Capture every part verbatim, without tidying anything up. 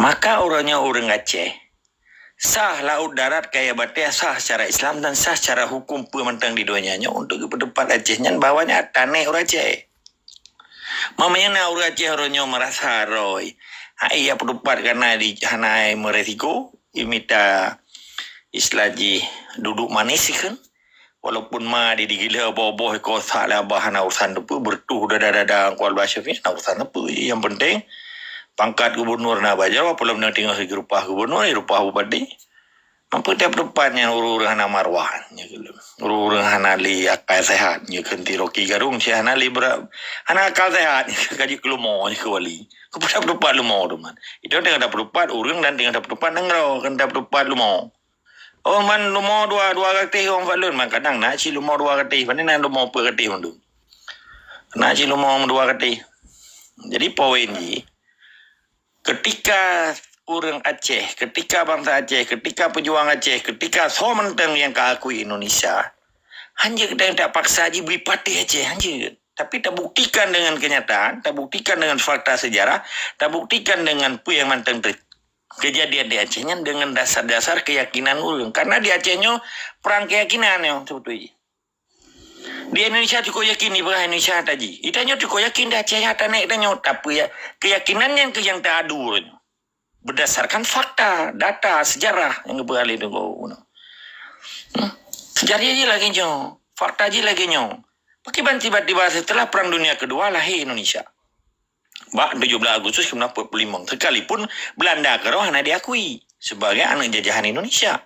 Maka uroe nyoe ureuëng Aceh sah laôt darat kaya batée, sah secara Islam dan sah secara hukum peue mantong di donya nyoe untuk geupeuteupat Aceh nyan bahwa nyan taneh ureuëng Aceh. Meunyoe na ureuëng Aceh uroe nyoe meurasa roi, hai ya peuteupat karena di hana meuresiko, imita istilah jih duduk manis kan. Walaupun ma di digilah boh-boh iko sak lé abah hana urusan teupeu, bertuh dada-dada kual basyafi hana urusan teupeu. Yang penting pangkat gubernur na bajar, walaupun tinggal segi rupah gubernur, ya rupah bupati. Mampu tiap tempat nyan ureuëng hana marwah, nya ureuëng hana li akal sehat, nya kenti Rocky Garung si hana li berat, hana akal sehat, nya kaji kelumo nya ke wali. Kepada tempat lumo tu man. Itu tinggal dapat tempat ureuëng dan tinggal dapat tempat nanggroe, kan dapat tempat lumo. Oh man lumo dua dua gatéh orang Pak Lun, man kadang nak si lumo dua gatéh, mana nak lumo empat gatéh mandum. Nak si lumo dua gatéh. Jadi poin ji, ketika ureuëng Aceh, ketika bangsa Aceh, ketika pejuang Aceh, ketika soe mantong yang ka akui Indonesia, hanjeuet kita tak paksa ji beri patih Aceh, hanjeuet. Tapi tabuktikan dengan kenyataan, tabuktikan dengan fakta sejarah, tabuktikan dengan peue yang mantong ter- kejadian di Aceh nyan dengan dasar-dasar keyakinan ureuëng. Karena di Aceh nyoe perang keyakinan nyoe sebetulnya. Di Indonesia cukup yakin di bawah Indonesia tadi. Kita nyoe cukup yakin di Aceh nyata naik kita nyoe. Tapi ya, keyakinan yang ke yang teradu nyoe. Berdasarkan fakta, data, sejarah yang beralih tu. Hmm? Sejarah je lagi nyoe. Fakta je lagi nyoe. Pakiban tiba-tiba setelah Perang Dunia Kedua lahir Indonesia. Bak tujuh belas Agustus seribu sembilan ratus empat puluh lima, sekalipun Belanda keudroe hana diakui sebagai aneuk jajahan Indonesia.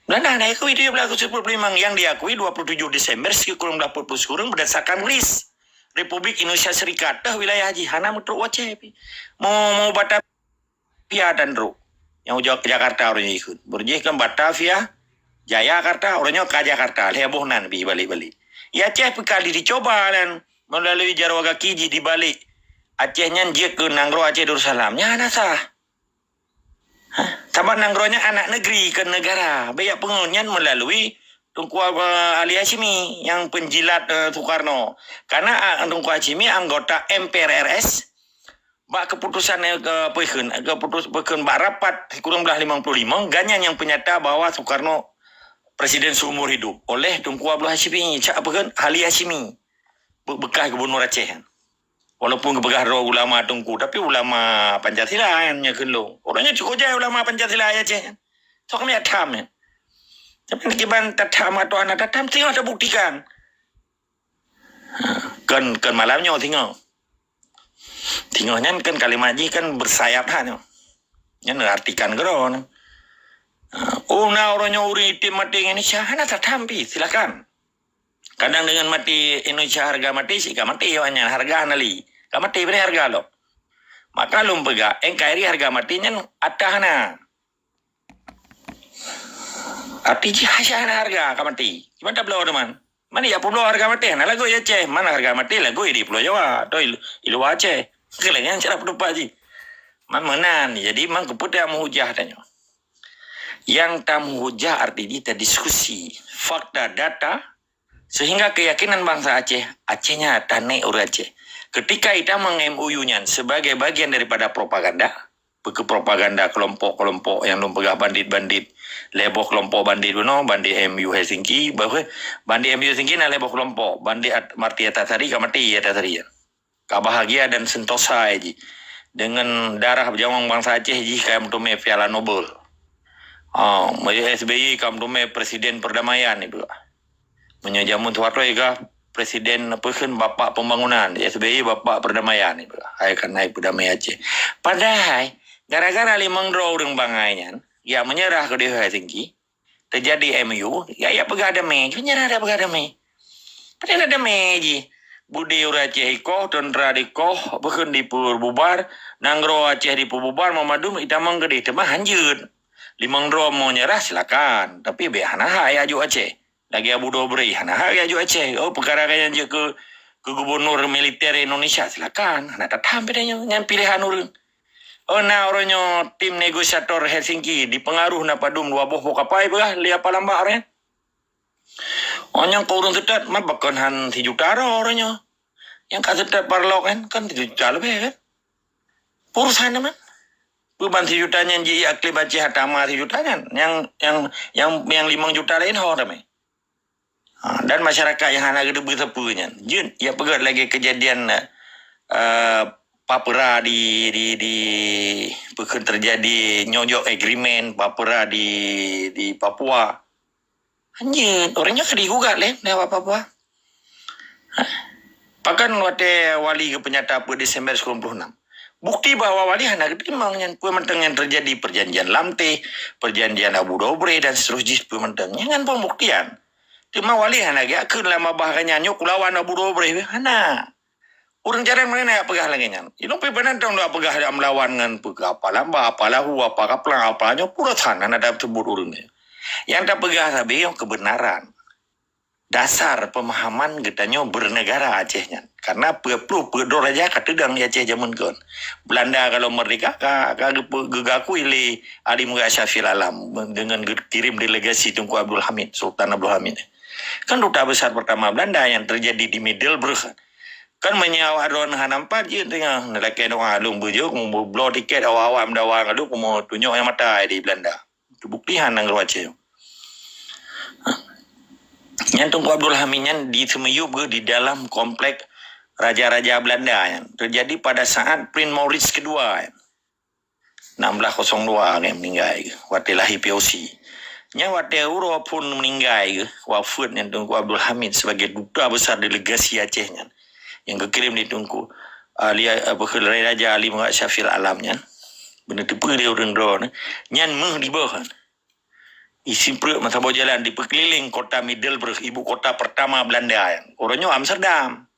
Belanda hana diakui tujuh belas Agustus empat puluh lima, yang diakui dua puluh tujuh Desember seribu sembilan ratus empat puluh sekurang berdasarkan RIS, Republik Indonesia Serikat, teuh wilayah jih hana meutrok u Aceh pi. Mau, mau Batavia dan trok. Yang ujoe Jakarta ureuëng ikut. Berjih kan Batavia, Jayakarta, ureuëng nyoe ka Jakarta, lhée boh nan pi balik-balik. Ya Aceh peuka dicoba dan melalui jaroe gaki jih di balik Aceh nyan jeuet keu nanggroe Aceh Darussalam. Nyan hana sah. Hah? Sabab nanggroe nyan anak negeri, keu negara. Baya peungeut nyan melalui Teungku, eh, Ali Hasyimi yang penjilat, eh, Soekarno. Karena, ah, Teungku Hasyimi anggota M P R R S, bak keputusan, eh, ke, apa ikheun, keputus-, apa ikheun, bak rapat sikureueng belas limong puluh lima, gobnyan nyang peunyata bahwa Soekarno presiden seumur hidup oleh Teungku Abdul Hasyimi, cak apa ikheun, Ali Hasyimi, be-, bekas gubernur Aceh. Walaupun geupeugah droe ulama teungku, tapi ulama Pancasila nyan, nyan kheun lôn. Ureuëng nyan cukup jai ulama Pancasila Aceh nyan. Sok kami atam nyan. Tapi kiban tatam atau anak tatam, singoh tabuktikan. Ha, kon, kon malam nyoe singoh. Singoh nyan kan kalimat jih kan bersayap that nyoe. Nyan artikan keudroe nyoe. Ha, oh, na uroe nyoe ureuëng item maté ngon Indonesia, hana tatam pi, silakan. Kadang dengan maté Indonesia harga maté, si ka maté awak nyan, harga hana li. Ka maté, beri harga lom. Maka lôn peugah, N K R I harga maté nyan atah na. Arti jih hana harga ka maté. Kiban tabloe teuma. Mana ya publoe harga maté? Hana lagu ya Aceh. Mana harga maté lagu di Pulau Jawa atau di luar Aceh. Keulengan cara penumpang jih. Man meunan. Jadi man keupeue tameuhujah tanyoe. Yang tameuhujah arti jih tadiskusi fakta data sehingga keyakinan bangsa Aceh, Aceh nyan taneh ureuëng Aceh. Ketika itamong M O U nyan sebagai bagian daripada propaganda, peue keu propaganda kelompok-kelompok nyang lôn peugah bandit-bandit, lhée boh kelompok bandit bunoe, bandit M U Helsinki, bahwa bandit M U Helsinki na lhée boh kelompok, bandit At-, Marti Antasari ka maté Antasari nyan. Ka bahagia dan sentosa jih dengan darah beujawang bangsa Aceh jih ka meuteumé Piala Nobel. Ha, meunyoe S B Y ka meuteumé presiden perdamaian ipeugah. Meunyoe jameun Soeharto ipeugah presiden apa kheun bapak pembangunan, S B Y bapak perdamaian ipeugah. Hai ka naik perdamai Aceh. Padahai gara-gara limong droe ureuëng bangai nyan, ya menyerah keu D H Helsinki, teujadi M U, ya, ya peugah damé, nyan ada peugah damé. Padahai na damé jih. Budi ureuëng Aceh ikoh, tentera dikoh, bukon dipeububar, nanggroe Aceh dipeububar, memadum itamong keudeh teuma hanjeuet. Limong droe mau nyerah silakan, tapi bék hana hak ya aju Aceh. Lagi Abu Dobri hana hak ya aju Aceh. Oh, peukara kaya jeuet keu, keu gubernur militer Indonesia silakan, hana tatam pada nyoe, nyan pilihan ureuëng. Oh, na uroe nyoe tim negosiator Helsinki dipengaruh na padum dua boh boh kapai peugah lé apa lambak uroe nyan. Oh, nyang keu ureuëng seutôt man pakon han sijuta droe uroe nyoe. Nyang ka seutôt parlok kan, kan sijuta leubeh kan. Urusan nyan man. Peue ban sijuta nyan ji aklim Aceh atama sijuta nyan? Nyang, nyang, nyang, nyang limong juta laén ho ramé. Ha, dan masyarakat nyang hana geuteupeue sapeue nyan, jeuet ya peugah lagée kejadian, eh, Papera di, di, di, peukheun terjadi nyojok agreement Papera di, di Papua. Hanjeuet, ureuëng nyoe ka digugat lé, lewat Papua. Pakon watée wali geupeunyata peuet Desember sembilan puluh enam? Bukti bahwa wali hana geuteurimong nyan peue mantong nyang terjadi, perjanjian Lamteh, perjanjian Abu Dobre dan seterusnya peue mantong. Nyan ngon pembuktian. Teuma wali hana geuyakheun lam babah geuh nyan nyoe kulawan Abu Dobre, hana. Ureuëng jarang meunan jak peugah lagée nyan. Ilong pih beunan dong jak peugah jak meulawan ngon peugah apa lamba, apa lahu, apa kaplang, apa nyoe pura sana na teubut ureuëng nyoe. Nyang tapeugah sabe nyoe kebenaran. Dasar pemahaman geutanyoe bernegara Aceh nyan. Karena peuet ploh peuet droe raja ka teudong di Aceh jameun kon. Belanda kalau merdeka ka, ka geupe-, geugakui lé Ali Meunggak Syafil Alam dengan geukirim delegasi Teungku Abdul Hamid, Sultan Abdul Hamid. Kan duta besar pertama Belanda yang terjadi di Middelburg. Kan meunyoe awak droe hana nampak jih teungoh neulakée doa lôn beujeuet, meubloe tiket awak-awak meudawa ngon lôn, kumoe tunyok nyang mata di Belanda. Teubukti han nanggroe Aceh. Nyan Teungku Abdul Hamid nyan diseumiyueb geuh di dalam komplek raja-raja Belanda nyan. Terjadi pada saat Prince Maurice kedua nyan. Enam belas kosong dua nyan meuninggai geuh, watée lahé P O C. Nyan watée uroe phon meuninggai geuh, wafeuet nyan Teungku Abdul Hamid sebagai duta besar delegasi Aceh nyan. Nyang geukirém lé Teungku Ali, apa, Raja Ali Meunggak Syafil Alam nyan. Beuneuteupeu lé ureuëng droe nyan. Nyan méuh diboh kan. Isim pruet meusaboh jalan dipeukeulileng kota Middelburg, ibu kota pertama Belanda nyan. Uroe nyoe Amsterdam.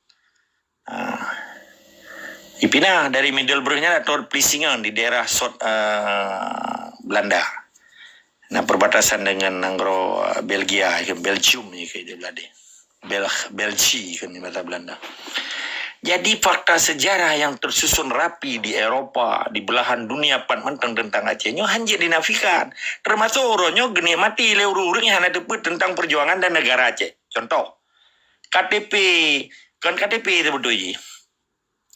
Ah. Ipinah dari Middelburg nyan atau Vlissingen di daerah South, eh, Belanda. Nah, perbatasan dengan nanggroe, eh, Belgia, ke Belgium, ke di Belanda. Bel-, Belgi, ke di bahasa Belanda. Jadi, fakta sejarah yang tersusun rapi di Eropa, di belahan dunia pat mantong tentang Aceh nyoe hanjeuet dinafikan. Termasuk uroe nyoe geunikmati lé ureuëng-ureuëng nyang hana teupeu tentang perjuangan dan negara Aceh. Contoh, K T P, kon K T P teubeutôi jih.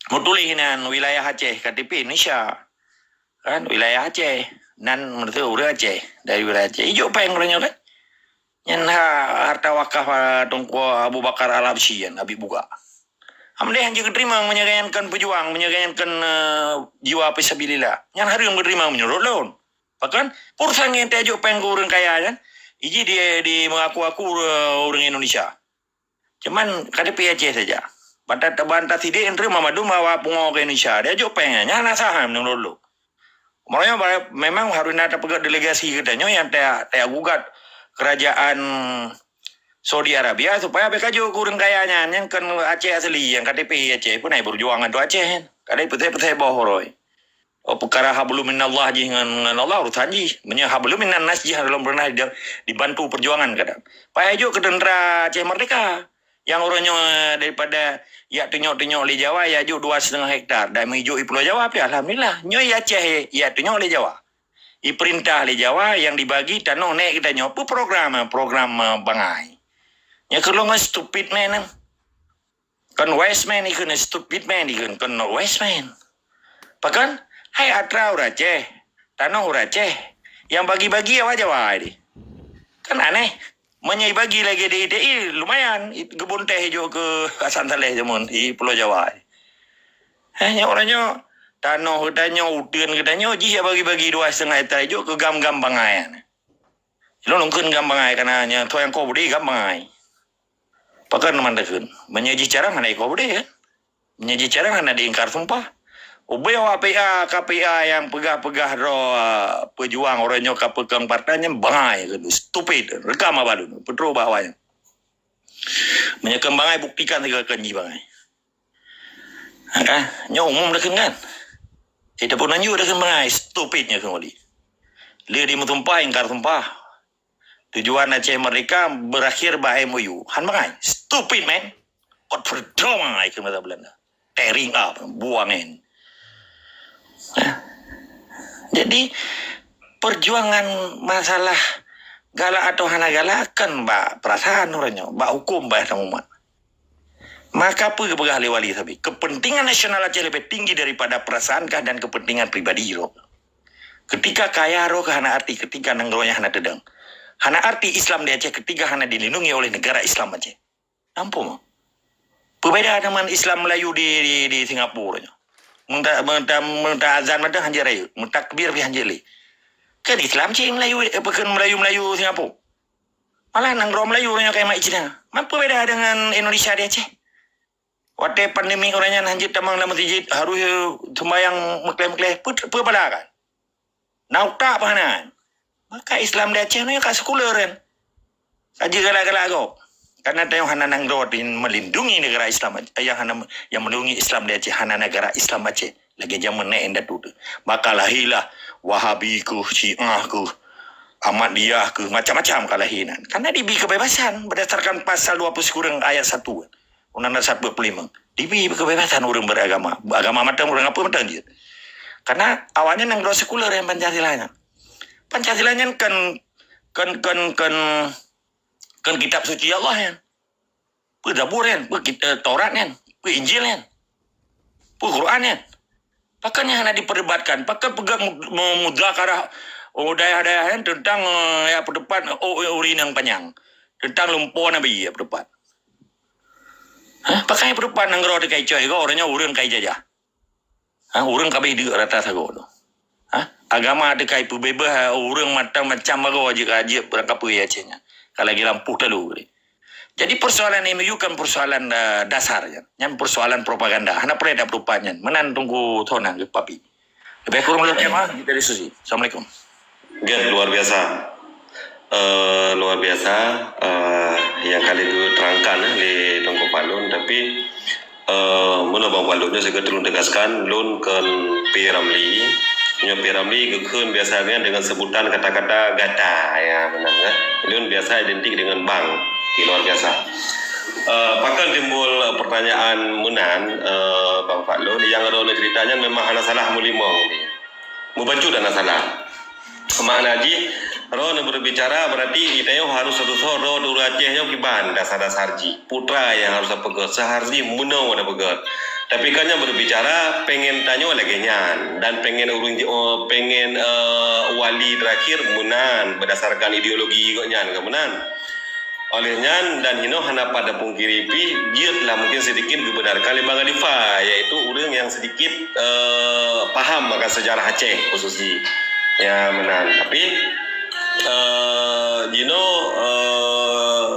Meutuléh nan wilayah Aceh, K T P Indonesia. Kan, wilayah Aceh. Nan meureuti ureuëng Aceh, dari wilayah Aceh. Ijok péng uroe nyoe kan? Nyan ha-, harta wakaf, ah, Teungku Abu Bakar Al-Habsyi nyan, Habib Buka. Amdeh hanjeuet geuteurimong meunyoe gobnyan kon peujuang, meunyoe gobnyan kon, eh, jiwa fisabilillah. Nyan hareuem geuteurimong meunurot lôn. Pakon? Peue urusan ngon tajok péng keu ureuëng kaya nyan? Iji di, di mengaku-aku, eh, ureuëng Indonesia. Cuman, K T P Aceh saja. Banta, banta sidék, entre meumandum awak pungo ke Indonesia. Diajok péng, nyan hana sah, meunurot lôn. Makanya, memang harus na tapeugah delegasi geutanyoe nyang ta-, tagugat kerajaan Saudi Arabia supaya bèk kajok keu ureuëng kaya nyan, nyang kon Aceh asli, nyang K T P Aceh pun ai berjuang ngon Aceh. Kadai peuthai-peuthai boh roi. Oh, peukara hablum minallah jih ngon, ngon Allah urusan jih. Meunyoe hablum minan nas jih lom pernah di-, dibantu perjuangan kadang. Payah jok keu tentera Aceh Merdeka. Nyang uroe nyoe daripada yak tunyok-tunyok lé Jawa, yak jok dua setengah hektar. Dan meujok i Pulo Jawa pih, alhamdulillah. Nyoe i Aceh, yak tunyok lé Jawa. I perintah lé Jawa nyang dibagi tanoh nèk geutanyoe. Peue program, program, eh, bangai. Nyang keu lôn stupid man. Kon wise man ikheun, stupid man ikheun, kon not wise man. Pakon? Hai atra ureuëng Aceh, tanoh ureuëng Aceh, nyang bagi-bagi awak Jawa di. Kan aneh. Meunyoe bagi lagèe di I T I, lumayan. Geubuntéh jok keu Hasan Saleh jameun di Pulo Jawa. Eh, nyoe ureuëng nyoe, tanoh geutanyoe, uteuen geutanyoe, jih ya bagi-bagi dua setengah hektar jok keu gam-gam bangai. Ilôn lôn kheun gam bangai, kana nyoe tuan nyang koh beudé gam bangai. Pakon teuma takheun? Meunyoe jih carang hana ikoh beudé, kan? Meunyoe jih carang hana diingkar sumpah. Ubé awak P A, K P A nyang peugah-peugah droe, ah, peujuang uroe nyoe ka peukong partai nyan bangai keuh, stupid. Rekam haba lôn, peutrok bak awak nyan. Meunyoe kon bangai, buktikan sigoe kon jih bangai. Ha, kan? Nyoe umum takheun kan? Eh, tapeunan jih takheun bangai, stupid nyoe kheun wali. Lé dimeusumpah, ingkar sumpah. Tujuan Aceh Merdeka berakhir bak M O U. Han bangai. Stupid, man. Kot perdong ai keu mata Belanda. Tearing up, buang en. Jadi, perjuangan masalah galak atau hana galak kan bak perasaan uroe nyoe, bak hukum bak umat. Maka peue geupeugah lé wali sabe, kepentingan nasional Aceh lebih tinggi daripada perasaan kah dan kepentingan pribadi droe. Ketika kaya roh hana arti, ketika nanggroe hana teudong. Hana arti Islam di Aceh ketika hana dilindungi oleh negara Islam Aceh. Nampak? Perbeda dengan Islam Melayu di, di, di Singapura nyoe. Menta, menta, menta azan mata hanjeuet rayeuk, mentakbir pih hanjeuet lé. Kan Islam cit Melayu, eh, bukan Melayu-Melayu Singapura. Malah nanggroe Melayu ureueng nyoe kaya mak Cina. Apa beda dengan Indonesia di Aceh? Watèe pandemi ureueng nyan hanjeuet tamong lam masjid, harus sembahyang meukleh-meukleh. Peue, peue bala kan? Na utak apa hana? Maka Islam di Aceh ni ka sekuler kan? Saja galak-galak go. Karena tanyoe hana nanggroe melindungi negara Islam Aceh, yang hana, yang melindungi Islam di Aceh hana negara Islam Aceh. Lagèe jameun nèk indatu tu. Maka lahirlah Wahabi keuh, Syiah keuh, Ahmadiyah keuh, macam-macam ka lahir nan. Karena dibri kebebasan berdasarkan pasal dua puluh sikureueng ayat satu. Undang-Undang satu dua puluh lima. Dibri kebebasan ureueng beragama. Agama mantong, ureueng apa mantong jeuet. Karena awaknyan nanggroe sekuler nyan Pancasila nyan. Pancasila nyan kan, kan, kan, kan, kan kitab suci Allah nyan. Peue Zabur nyan, peue kit-, eh, Taurat nyan, peue Injil nyan, peue Quran nyan. Pakon nyan hana diperdebatkan? Pakon peugah mu-, mu-, muzakarah, oh, dayah-dayah nyan tentang, eh, ya, peuteupat, oh, oh, ureueng nyang panyang. Tentang lumpoe Nabi, ya, peuteupat. Hah? Pakon peuteupat nanggroe teuka icok, ureueng nyoe ureueng ka ijajah. Ha, ureueng ka abéh deuk rata sagoe tu. Ha? Agama teuka ipeubeubaih, ureueng macam-macam bagoe jeuet ka jeuet beurangkapeue Aceh nyan. Ka lagèe lampôh talu. Jadi persoalan M O U kan persoalan, eh, dasar nyan. Nyan persoalan propaganda. Hana peureulèe tapeuteupat nyan. Meunan Teungku Thon nyan geupapi. Leubèh kurang leueh jamaah kita diskusi. Assalamualaikum. Gèt luar biasa. Eh, luar biasa, eh, nyang ka lheueh geuterangkan, eh, lé Teungku Pak Lôn, tapi, eh, meunoe Bang Pak Lôn nyoe sigoe lôn tegaskan, lôn kon P Ramli. Nyoe P Ramli geukheun biasa nyan dengan sebutan kata-kata gata, ya, meunan, eh. Lôn biasa identik dengan Bang. Oke, luar biasa. Eh, pakon timbul pertanyaan meunan, eh, Bang Pak Lôn, nyang droeneuh cerita nyan memang hana salah meulimong. Mubacut hana salah. Makna jih, droeneuh berbicara berarti geutanyoe harôh satu soe droe ureueng Aceh nyoe kiban dasar-dasar jih. Putra nyang harôh tapeugöt, seuharôh jih meunoe tapeugöt. Tapi kan nyang berbicara pengen tanyoe lagèe nyan dan pengen ureueng ji-, oh, pengen, eh, wali terakhir meunan berdasarkan ideologi gobnyan, kan meunan? Oleh nyan, dan hinoe hana pat tapungkiri pih, jeuet lah mungkin sedikit geubenarkan lé Bang Adifa, yaitu ureueng nyang sedikit, eh, paham akan sejarah Aceh khusus jih. Ya, meunan. Tapi, eh, jinoe, eh,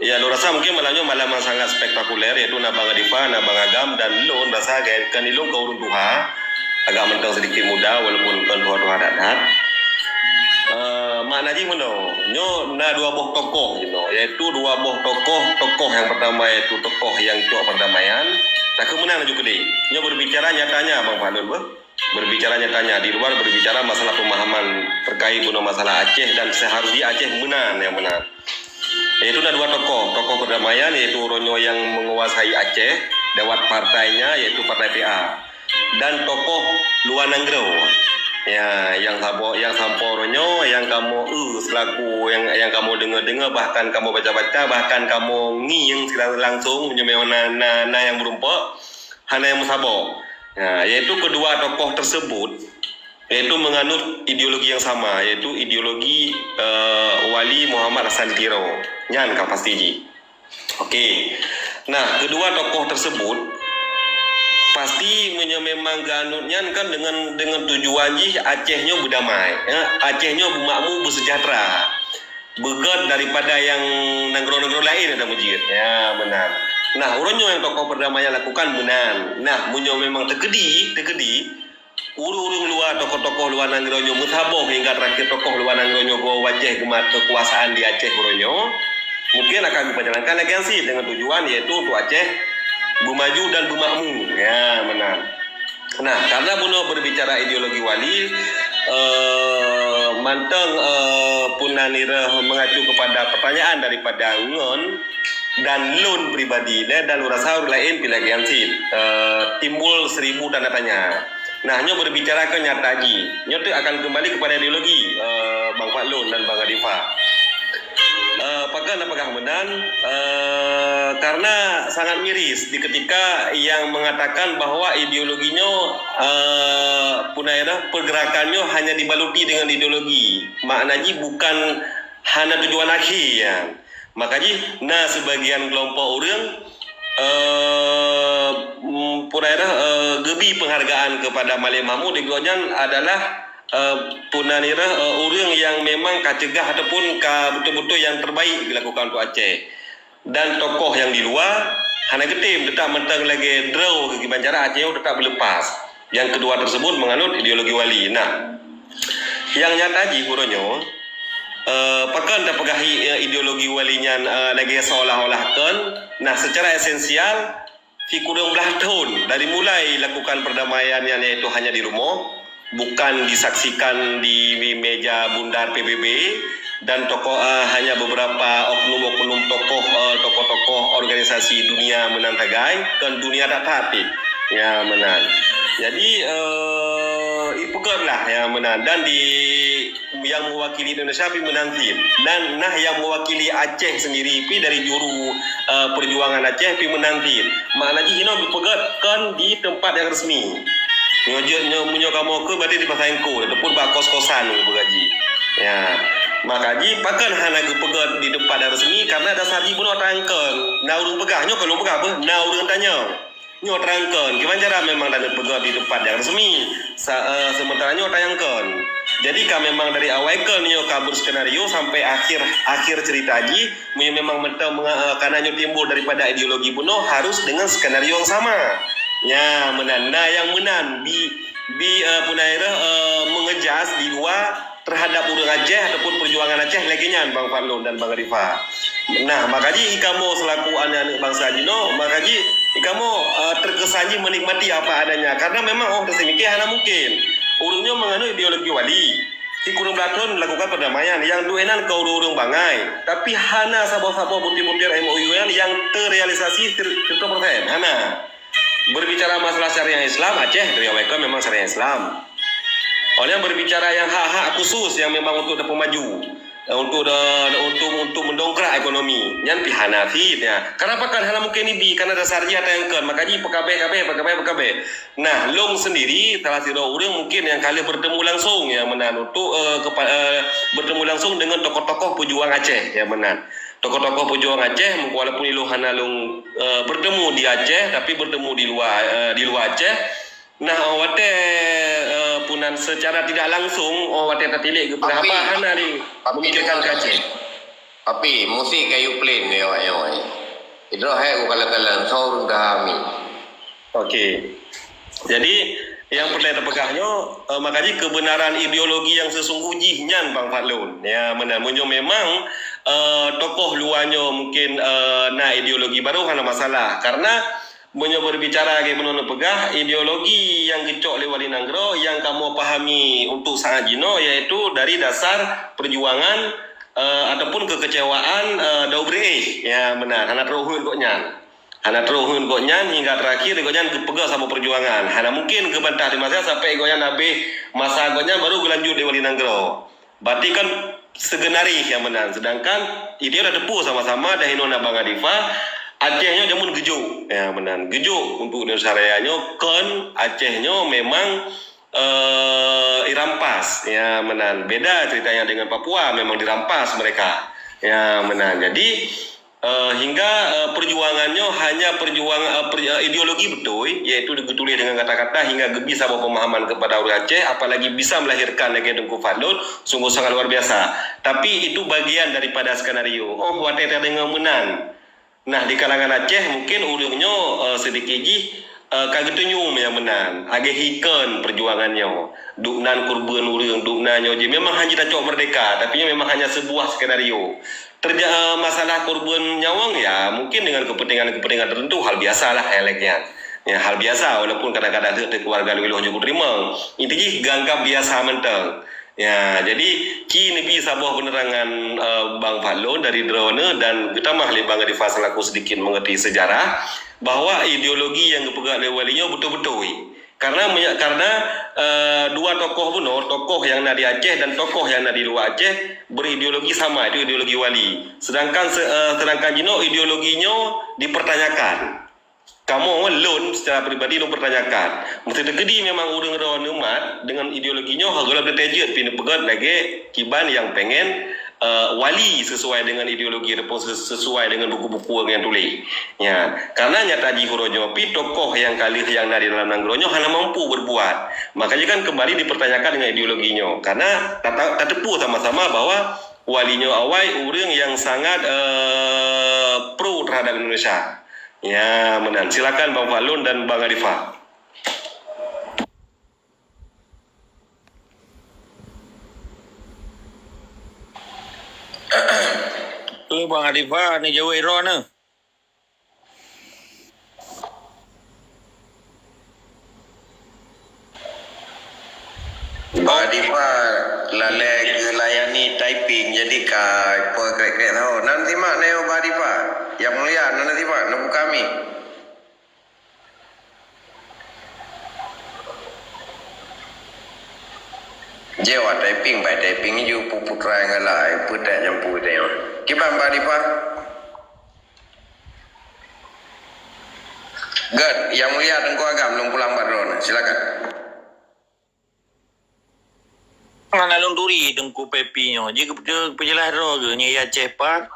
ya, lôn rasa mungkin malam nyoe malam nyang sangat spektakuler, yaitu na Bang Adifa, na Bang Agam, dan lôn rasa gaya kan ilôn ka ureueng tuha, agak mantong sedikit muda, walaupun kon tuha-tuha that-that. Eh, makna jih meunoe, nyoe na dua boh tokoh jinoe, yaitu dua boh tokoh, tokoh nyang pertama yaitu tokoh nyang cok perdamaian, takheun meunan laju keudéh. Nyoe berbicara nyatanya, Bang Fadlun, beuh. Berbicara nyatanya, di luar berbicara masalah pemahaman terkait guna masalah Aceh dan seharusnya Aceh meunan nyang meunan. Yaitu na dua tokoh, tokoh perdamaian yaitu uroe nyoe nyang menguasai Aceh lewat partainya yaitu Partai P A. Dan tokoh luwa nanggroe. Ya, nyang sabo-, nyang sampoe uroe nyoe, nyang kamoe eu selaku nyang, nyang kamoe deungoe-deungoe, bahkan kamoe baca-baca, bahkan kamoe ngieng sila-, langsung meunyoe memang na, na, na nyang meurumpok, hana nyang meusaboh. Ya, yaitu kedua tokoh tersebut, yaitu menganut ideologi yang sama, yaitu ideologi, eh, Wali Muhammad Hasan Tiro. Nyan ka pasti jih. Oke. Nah, kedua tokoh tersebut pasti meunyoe memang geuanut nyan kan dengan, dengan tujuan jih Aceh nyoe beudamai, ya, Aceh nyoe beumakmu, beusejahtera. Beugöt daripada nyang nanggroe-nanggroe laén ada meujeut. Ya, meunan. Nah, uroe nyoe nyang tokoh perdamaian lakukan meunan. Nah, meunyoe memang teukeudi, teukeudi, ureueng-ureueng luwa, tokoh-tokoh luwa nanggroe nyoe meusaboh hingga terakhir tokoh luwa nanggroe nyoe geuwoe u Aceh geumat keukuasaan di Aceh uroe nyoe, mungkin akan geupajalankan lagèe nyan cit dengan tujuan yaitu untuk Aceh beumaju dan beumakmu. Ya, meunan. Nah, karena bunoe berbicara ideologi wali, eh, mantong, eh, pun na nireuh mengacu kepada pertanyaan daripada ngon, dan lôn pribadi, lé, dan lôn rasa ureueng laén pih lagèe nyan cit, eh, timbul seribu tanda tanya. Nah, nyoe berbicara keu nyata jih. Nyoe teuk akan kembali kepada ideologi, eh, Bang Fadlun dan Bang Adifa. Eh, pakon na peugah meunan, eh, karena sangat miris di ketika yang mengatakan bahwa ideologi nyoe, eh, P puna ireh pergerakan nyoe hanya dibaluti dengan ideologi. Makna jih bukan hana tujuan akhé, ya. Maka jih na sebagian kelompok ureuëng eh, mm, puna ireh eh, geubi penghargaan kepada Malik Mahmud, di gobnyan adalah eh, puna ireh eh, ureuëng yang memang ka cegah ataupun ka betul-betul yang terbaik dilakukan untuk Aceh. Dan tokoh yang di luar hana geutem, tetap mantong lagée droe keu kiban cara Aceh nyoe tetap beulepas. Yang kedua tersebut menganut ideologi wali. Nah, yang nyata jih uroe nyoe, eh, pakon tapeugah hi- eh, ideologi wali nyan eh, lagée seolah-olah kon. Nah, secara esensial, sikureueng blah thon dari mulai lakukan perdamaian nyan, yaitu hanya di rumoh, bukan disaksikan di meja bundar P B B, dan tokoh eh, hanya beberapa oknum-oknum tokoh eh, tokoh-tokoh organisasi dunia meunan sagai, kon dunia that-that pih. Ya, meunan. Jadi eh, ipeugét lah, ya, meunan. Dan di yang mewakili Indonesia pih meunan cit. Dan nah yang mewakili Aceh sendiri pih dari juru eh, perjuangan Aceh pih meunan cit. Makna jih inoe ipeugét kon di tempat yang resmi. Nyoe jeuet nyoe, meunyoe kamoe keu berarti di Pasar Ingkue ataupun bak kos-kosan geupeugah jih. Ya. Maka jih pakon hana geupeugét di tempat yang resmi, karena dasar jih bunoe tangkon. Na ureuëng peugah, nyoe kon lôn peugah beuh, na ureuëng tanyong. Nyoe terangkan, kiban cara memang dan peugah di tempat yang resmi. Sa, uh, sementara nyoe tayangkan. Jadi ka memang dari awai kon nyoe ka berskenario sampai akhir akhir cerita jih, meunyoe memang mantong menga, uh, karena nyoe timbul daripada ideologi bunoe harus dengan skenario yang sama. Ya, meunan. Nah, yang meunan bi bi uh, puna ireh uh, mengejas di luar terhadap ureuëng Aceh ataupun perjuangan Aceh lagée nyan, Bang Fadlon dan Bang Rifa. Nah, maka jih ikamoe selaku aneuk-aneuk bangsa jinoe, maka jih ikamoe uh, terkesan jih menikmati apa adanya. Karena memang oh teusimike hana mungkin. Ureuëng nyoe menganut ideologi wali. Sikureueng blah thon melakukan perdamaian yang duek nan keu ureuëng-ureuëng bangai. Tapi hana saboh-saboh butir-butir M O U yang terrealisasi seratus persen. Hana. Berbicara masalah syariat Islam, Aceh dari awai kon memang syariat Islam. Oleh berbicara yang hak-hak khusus yang memang untuk dapur maju, eh, untuk de, untuk untuk mendongkrak ekonomi, nyan pih hana cit, ya. Kenapa kan hana mungkin ibi, karena dasar jih ata nyang kon, maka jih pekabeh-kabeh, pekabeh-pekabeh. Nah, long sendiri salah sidroe ureuëng mungkin yang kali bertemu langsung, ya, meunan untuk eh, kepa, eh, bertemu langsung dengan tokoh-tokoh pejuang Aceh, ya, meunan. Tokoh-tokoh pejuang Aceh, walaupun ilong hana long eh, bertemu di Aceh, tapi bertemu di luar eh, di luar Aceh. Nah, oh watée eh, punan secara tidak langsung, oh watée tatilik geupeugah haba hana di memikirkan ke Aceh. Tapi musik kayu plain ya, ya, ya. Idroh hai ku kala-kala saur gahami. Okey. Jadi yang peureulée tapeugah nyoe, uh, maka jih kebenaran ideologi yang sesungguh jih nyan Bang Fadlun. Ya, meunan. Meunyoe memang uh, tokoh luar nyoe mungkin uh, na ideologi baru hana masalah. Karena meunyoe berbicara lagée bunoe neupeugah, ideologi yang geucok lé wali nanggroe yang kamoe pahami untuk saat jinoe yaitu dari dasar perjuangan uh, ataupun kekecewaan uh, Daud Bree. Ya, meunan. Hana troh heuet gobnyan. Hana troh heuet gobnyan hingga terakhir gobnyan geupeugah saboh perjuangan. Hana mungkin geubantah di masa sampai gobnyan habéh masa gobnyan baru geulanjut lé wali nanggroe. Berarti kan seugeunari nyang meunan. Sedangkan idea dah teupeue sama-sama dah inoe na Bang Adifa, Aceh nyoe jameun geujok. Ya, meunan. Geujok untuk Indonesia Raya nyoe kon Aceh nyoe memang uh, irampas. Ya, meunan. Beda ceritanya dengan Papua, memang dirampas mereka. Ya, meunan. Jadi uh, hingga uh, perjuangan nyoe hanya perjuangan uh, per, uh, ideologi beutôi, yaitu geutuléh dengan kata-kata hingga geubi saboh pemahaman kepada ureuëng Aceh, apalagi bisa melahirkan lagée Teungku Fadlun, sungguh sangat luar biasa. Tapi itu bagian daripada skenario. Oh, watée tadeungoe meunan. Nah, di kalangan Aceh mungkin ureuëng nyoe uh, sedikit jih uh, ka geutunyum nyang meunan. Agée hikon perjuangan nyoe. Dubnan kurban ureuëng, dubnan nyoe jih memang hana jitacok merdeka, tapi nyoe memang hanya sebuah skenario. Terja, uh, masalah kurban nyawong ya mungkin dengan kepentingan-kepentingan tertentu hal biasalah yang lagée nyan. Ya, hal biasa walaupun kadang-kadang heuet keluarga lwéh cukup terima. Inti jih geuanggap biasa mantong. Ya, jadi ci neubi saboh penerangan uh, Bang Fadlun dari droeneuh dan geutamah lé Bang Arifah selaku sedikit mengerti sejarah bahwa ideologi yang geupeugah lé wali nyoe betul-betul. Karena karena uh, dua tokoh bunoe, tokoh yang na di Aceh dan tokoh yang na di luar Aceh berideologi sama, itu ideologi wali. Sedangkan uh, sedangkan jinoe ideologi nyoe dipertanyakan. Kamoe, lôn secara pribadi lôn pertanyakan. Meuseuti keudi memang ureuëng droeneuh mat deungon ideologi nyoe, gohlom teuteujeuet pih neupeugét lagée kiban nyang pengen, eh, wali sesuai dengan ideologi ataupun ses-, sesuai dengan buku-buku nyang tuléh. Ya, karena nyata jih uroe nyoe pih tokoh nyang ka lheueh nyang na di dalam nanggroe nyoe hana mampu berbuat. Makanya kan kembali dipertanyakan dengan ideologi nyoe. Karena tata-, tateupeue sama-sama bahwa wali nyoe awai ureuëng nyang sangat, eh, pro terhadap Indonesia. Ya, meunan. Silakan Bang Falun dan Bang Arifah. Eh, Bang Arifah, ni jawai droeneuh. Bang Arifah lalée geulayani typing, jadi ka ipo krek-krek saho. Nan simak nyoe Bang Arifah. Yang mulia, nan simak, nan buka mic. Jewa typing, bai typing ju pu-, putra nyang galak, ai peutak jampu tengok. Kiban Bang Arifah? Gét, Yang Mulia Teungku Agam lôn pulang bak droeneuh. Silakan. Hana lôn turi Teungku Pepi nyoe. Ji geupeujeulah droe geuh nyoe ya Aceh pat.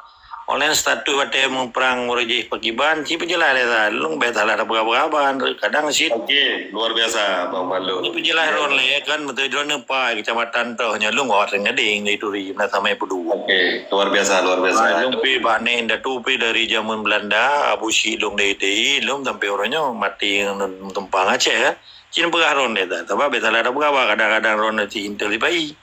Online status watée meuprang ureuëng jih pakiban, ci peujeulaih lé sa. Lôn bék salah tapeugah-peugah ban, kadang cit. Okey, luar biasa, Bang Falun. Ci peujeulaih ron lé, kan, beutôi droeneuh pai kecamatan toh nyoe lôn awak Teugadeng di turi, na samai peudu. Okey, luar biasa, luar biasa. Lôn pi bak neng datu pi dari zaman Belanda, Abu Syik lôn dari T I, lôn sampai uroe nyoe mati tumpang Aceh, ya. Cit peugah ron lé sa. Sabab bék salah tapeugah, kadang-kadang ron cit intel sipai.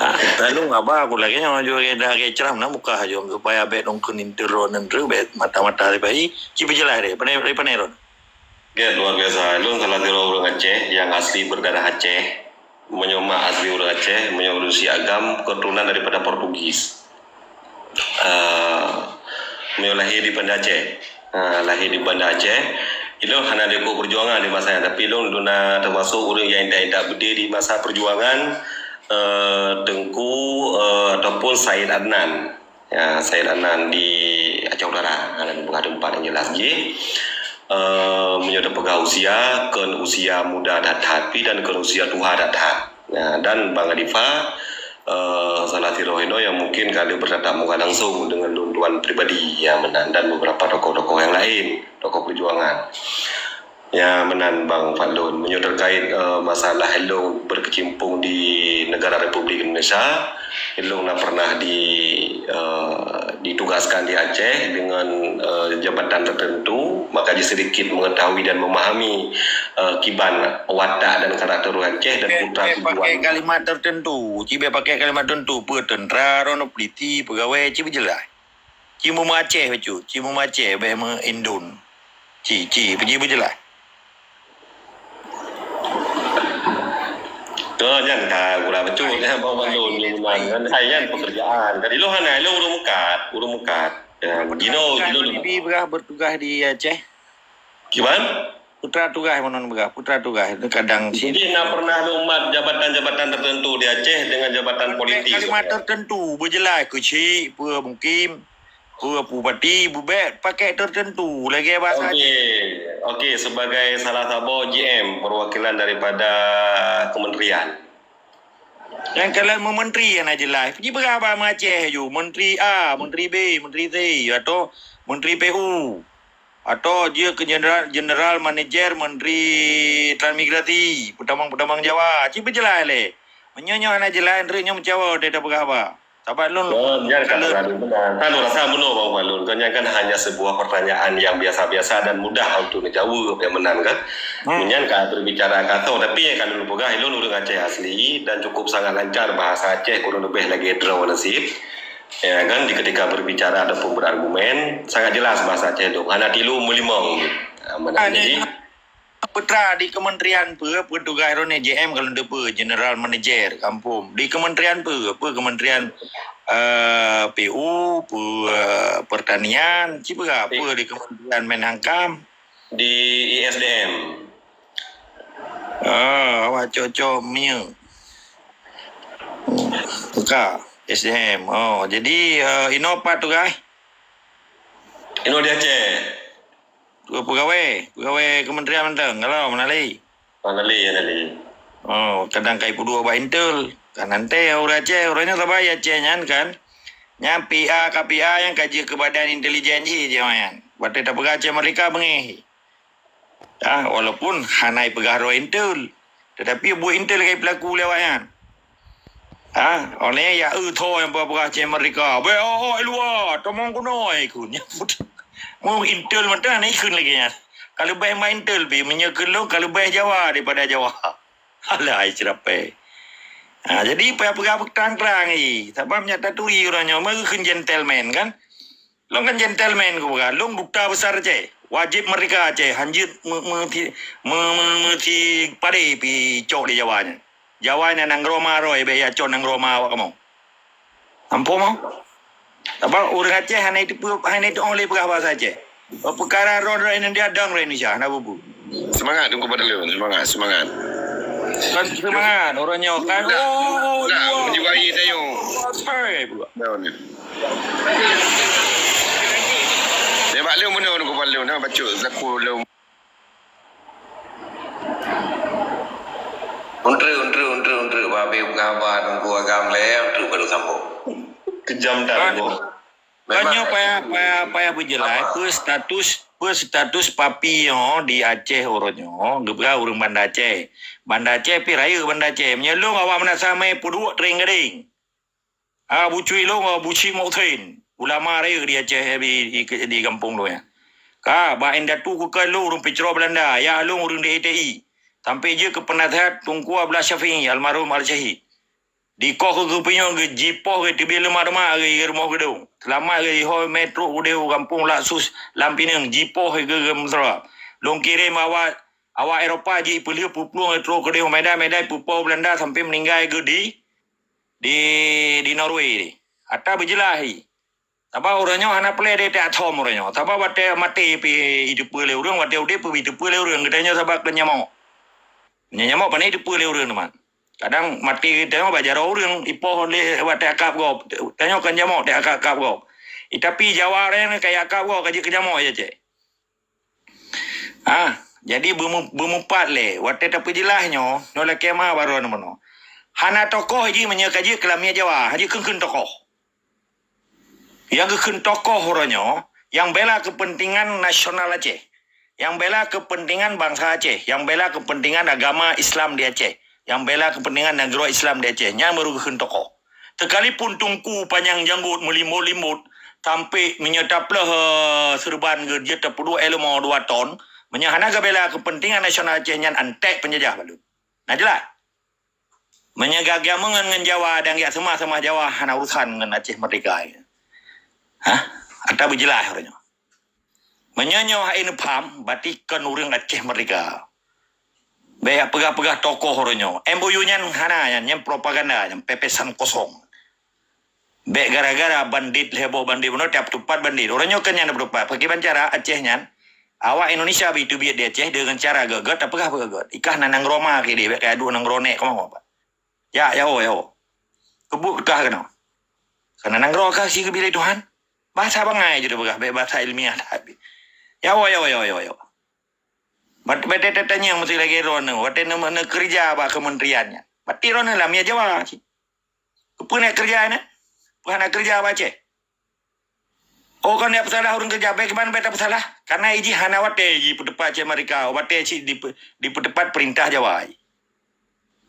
Ah, lalu ngaba aku lagée nyoe, jeuet lagée ceram na muka jom supaya bék nongkeun intel droeneuh bék mata-mata sipai. Ci peujeulaih deh, pane, pane ron. Gét luar biasa. Lôn salah sidroe ureuëng Aceh nyang asli berdarah Aceh. Meunyoe mak asli ureuëng Aceh, meunyoe ureuëng si agam keturunan daripada Portugis. Ah, meunyoe lahé di Banda Aceh. Ah, lahé di Banda Aceh. Ilôn hana likot peujuangan di masa nyan, tapi lôn duna teumasok ureuëng nyang intat-intat beudé di masa peujuangan, eh, Teungku, eh, ataupun Said Adnan. Ya, Said Adnan di Aceh Utara. Hana lôn peugah teumpat nyang jeulaih jih. Eh, meunyoe tapeugah usia, kon usia muda that-that pih dan kon usia tuha that-that. Nah, dan Bang Arifah, eh, salah sidroe inoe nyang mungkin ka lheueh bertatap muka langsung dengan lôn tuan pribadi, ya, meunan, dan beberapa tokoh-tokoh nyang laén, tokoh perjuangan. Ya, meunan Bang Fadlun. Meunyoe terkait, eh, masalah ilôn berkecimpung di negara Republik Indonesia, ilôn na pernah di, eh, ditugaskan di Aceh dengan, eh, jabatan tertentu, maka ji sedikit mengetahui dan memahami, eh, kiban watak dan karakter ureuëng Aceh dan putra tujuan. Pakai kalimat tertentu, ci bék pakai kalimat tertentu, peue teuntra, droeneuh peuliti, peugawée, ci beujeulaih. Ci meu Aceh bacut, ci meu Aceh bék meu Indon. Ci, ci, ji beujeulaih. Ka nyan ka gura bacut, eh, bang Fadlun ni memang kan. Hai nyan pekerjaan. Jadi lo hana lo ureuëng mukat, ureuëng mukat. Ya, jinoe, jinoe. Di berah bertugas di Aceh. Kiban? Putra tugas meunan berah, putra tugas. Kadang. Jadi na pernah lo mat jabatan-jabatan tertentu di Aceh dengan jabatan politik. Kalimat tertentu, beujeulaih keuchik, peue mungkin. Peue bupati, bubek pakai tertentu lagée bahasa Aceh. Okey, okey, sebagai salah saboh G M, perwakilan daripada kementerian. Nyang kalau menteri hana jeulaih, ji peugah bak Aceh ju, menteri A, menteri B, menteri C, atau menteri P U. Atau jeuet keu general, general manager menteri transmigrasi, peutamang-peutamang Jawa. Ci beujeulaih lé. Meunyoe nyoe hana jeulaih, nyoe meucawa deh tapeugah haba. Sabab lôn. Oh, nyan ka terlalu benar. Kan rasa bunoe Bang Falun. Kan nyan kan hanya sebuah pertanyaan yang biasa-biasa dan mudah untuk dijawab, ya meunan kan. Hmm. Nyan ka berbicara kato, tapi ya kan lôn peugah lôn ureuëng Aceh asli dan cukup sangat lancar bahasa Aceh kurang lebih lagi droe nasib. Ya kan, di ketika berbicara ataupun berargumen, sangat jelas bahasa Aceh tu. Hana tilu meulimong. Ah, meunan. Jadi, Putra di kementerian peue, peue tugas droeneuh J M kalau teupeue, general manager kampung. Di kementerian peue, peue kementerian, eh, P U, peue, eh, pertanian, ci peugah, peue di kementerian Menhankam? Di I S D M. Ah, awak cocok mie. Buka S D M. Oh, jadi, eh, inoe pat tugas? Inoe di Aceh. Peugawai, peugawai kementerian mantong, kalau meunali. Meunali, meunali. Oh, kadang kai peuduek bak Intel. Kan nanti ureuëng Aceh, ureuëng nyoe sabai Aceh nyan kan. Nyan P R ka P R nyang ka jeuet keu badan intelijen jih nyan. Watée tapeugah Aceh Merdeka beungéh. Ah, walaupun hana peugah droe Intel, tetapi buet Intel kai pelaku lé awaknyan. Ha, oleh ya eu tho nyang peugah Aceh Merdeka. Bèk oh, oh, luwa, tamong keunoe ikun. Nyang putih. Mau Intel mata na ikun lagi nyan. Kalau bèk mai Intel pi, meunyoe keu lôn kalau bèk Jawa daripada Jawa. Alah, ai cerapé. Ha, jadi payah peugah terang-terang ni. Sabab nyak taturi ureuëng nyoe, meukeun gentleman kan. Lôn kan gentleman kupeugah, lôn duta besar Aceh. Wajéb merdeka Aceh, hanjeuet me-, meuti-, me-, me-, meuti padé pi cok di Jawa nyan. Jawa nyan nanggroe ma roe, bèk ya cok nanggroe ma awak kamoe. Ampôn mo? Apa ureuëng Aceh hana itu hana itu oleh peugah bahasa Aceh. Peukara roh dari India dan dari Indonesia, hana bubu. Semangat Teungku Fadlun, semangat, semangat. Kan semangat, orang nyoe kan. Nah, oh, nah, luar. Menjiwai saya. Sorry, pula. Daun ni. Nibak lôn bunoe Teungku Fadlun, nah, bacut saku lôn. Untre, untre, untre, untre, babe peugah haba Teungku agam lé, untre baru sambung. Kejam dah, Teungku. Kan nyoe payah, payah, payah beujeulaih, peue status, peue status Papi nyoe di Aceh uroe nyoe, geupeugah ureuëng Banda Aceh. Banda Aceh pi rayeuk Banda Aceh. Meunyoe lôn awak meunasah mé peuduek teuring gadeng. Ah, bucui lôn, ah, bucui Muksin. Ulama rayeuk di Aceh, di, di, di gampông lôn nyan. Ka, bak indatu kukheun lôn ureuëng picroe Beulanda, yah lôn ureuëng di A T I. Sampai jeuet keu peunasihat Teungku Abdullah Syafi'i, almarhum Al-Syahid. Dikoh keu geupinyong geujipoh geuh teubiet leumah-leumah geuh rumoh geudong. Seulamat geuh ihôi mé trok udeh u gampông Laksus lam Pineung, jipoh geuh geuh meuseurap. Lôn kirém awak, awak Eropa jih peulheueh peuplueng trok keudeh u Medan, Medan peupo Beulanda sampai meuninggai geuh di di, di Norway ni. Ata beujeulaih hi. Sabab ureuëng nyoe hana peureulée deh teuatom ureuëng nyoe. Sabab watée maté pi iteupeue lé ureuëng, watée udeb pi iteupeue lé ureuëng. Geutanyoe sabab keu nyamok. Nyan nyamok pane iteupeue lé ureuëng teuma. Kadang maté geutanyoe bak jaroe ureuëng, ipoh lé watée akab gob. Tanyoe kan nyamok teuakab-akab gob. Tapi Jawa ureuëng nyoe kaya akab gob ka jeuet keu nyamok ya cek. Ah, jadi beumeu-, beumeupat lé, watée tapeujeulaih nyoe, nyoe lakée ma baroe nyoe meunoe. Hana tokoh jih meunyoe ka jeuet keu lamiet Jawa, jeuet kheun-kheun tokoh. Nyang geukheun tokoh uroe nyoe, nyang bela keupeuntengan nasional Aceh, nyang bela keupeuntengan bansa Aceh, nyang bela keupeuntengan agama Islam di Aceh, nyang bela keupeuntengan nanggroe Islam di Aceh, nyan baru geukheun tokoh. Teukalipun teungku panyang janggot meulimbot-limbot, sampai meunyoe tapleuh, eh, seureuban geuh jeuet tapeuduek ilmu dua ton, meunyoe hana geubela keupeuntengan nasional Aceh nyan antek peunjajah balut. Na jeulaih? Meunyoe gagah meungon ngon Jawa dan jak seumah-seumah Jawa hana urusan ngon Aceh Merdeka. Hah? Ata beujeulaih uroe nyoe. Meunyoe nyoe hai neupaham, berarti kon ureuëng Aceh Merdeka. Bèk peugah-peugah tokoh uroe nyoe. M O U nyan hana nyan, nyan propaganda, nyan pepesan kosong. Bèk gara-gara bandit, heboh bandit, bunoe tiap teumpat bandit. Uroe nyoe kan nyan teumpat. Pakriban cara Aceh nyan, awak Indonesia bi teubiet di Aceh dengan cara geuh-geuh, tapeugah peugah-geuh. Ikah na nanggroe ma keu deh, bèk kaya duek nanggroe nek keu mawah. Ya, ya, oh, ya, oh. Keubuet kah keunoe. Kana nanggroe kah si geubilai Tuhan. Bahasa bangai je tapeugah, bèk bahasa ilmiah that. Ya, oh, ya, oh, ya, oh, ya, oh, ya, oh. Bat-, batée tatanyong meusti lagée droeneuh, watée neu-, neukeureuja bak kementerian nyan. Bati droeneuh lam ya Jawa cit. Keupeue na keureuja nyan? Peue hana keureuja bak Aceh? Oh, kon jak peusalah ureuëng keureuja, bèk kiban bèk tapeusalah. Karena ijih hana watée jih peuteupat cit Amerika, watée cit dipe-, dipeuteupat peurintah Jawa.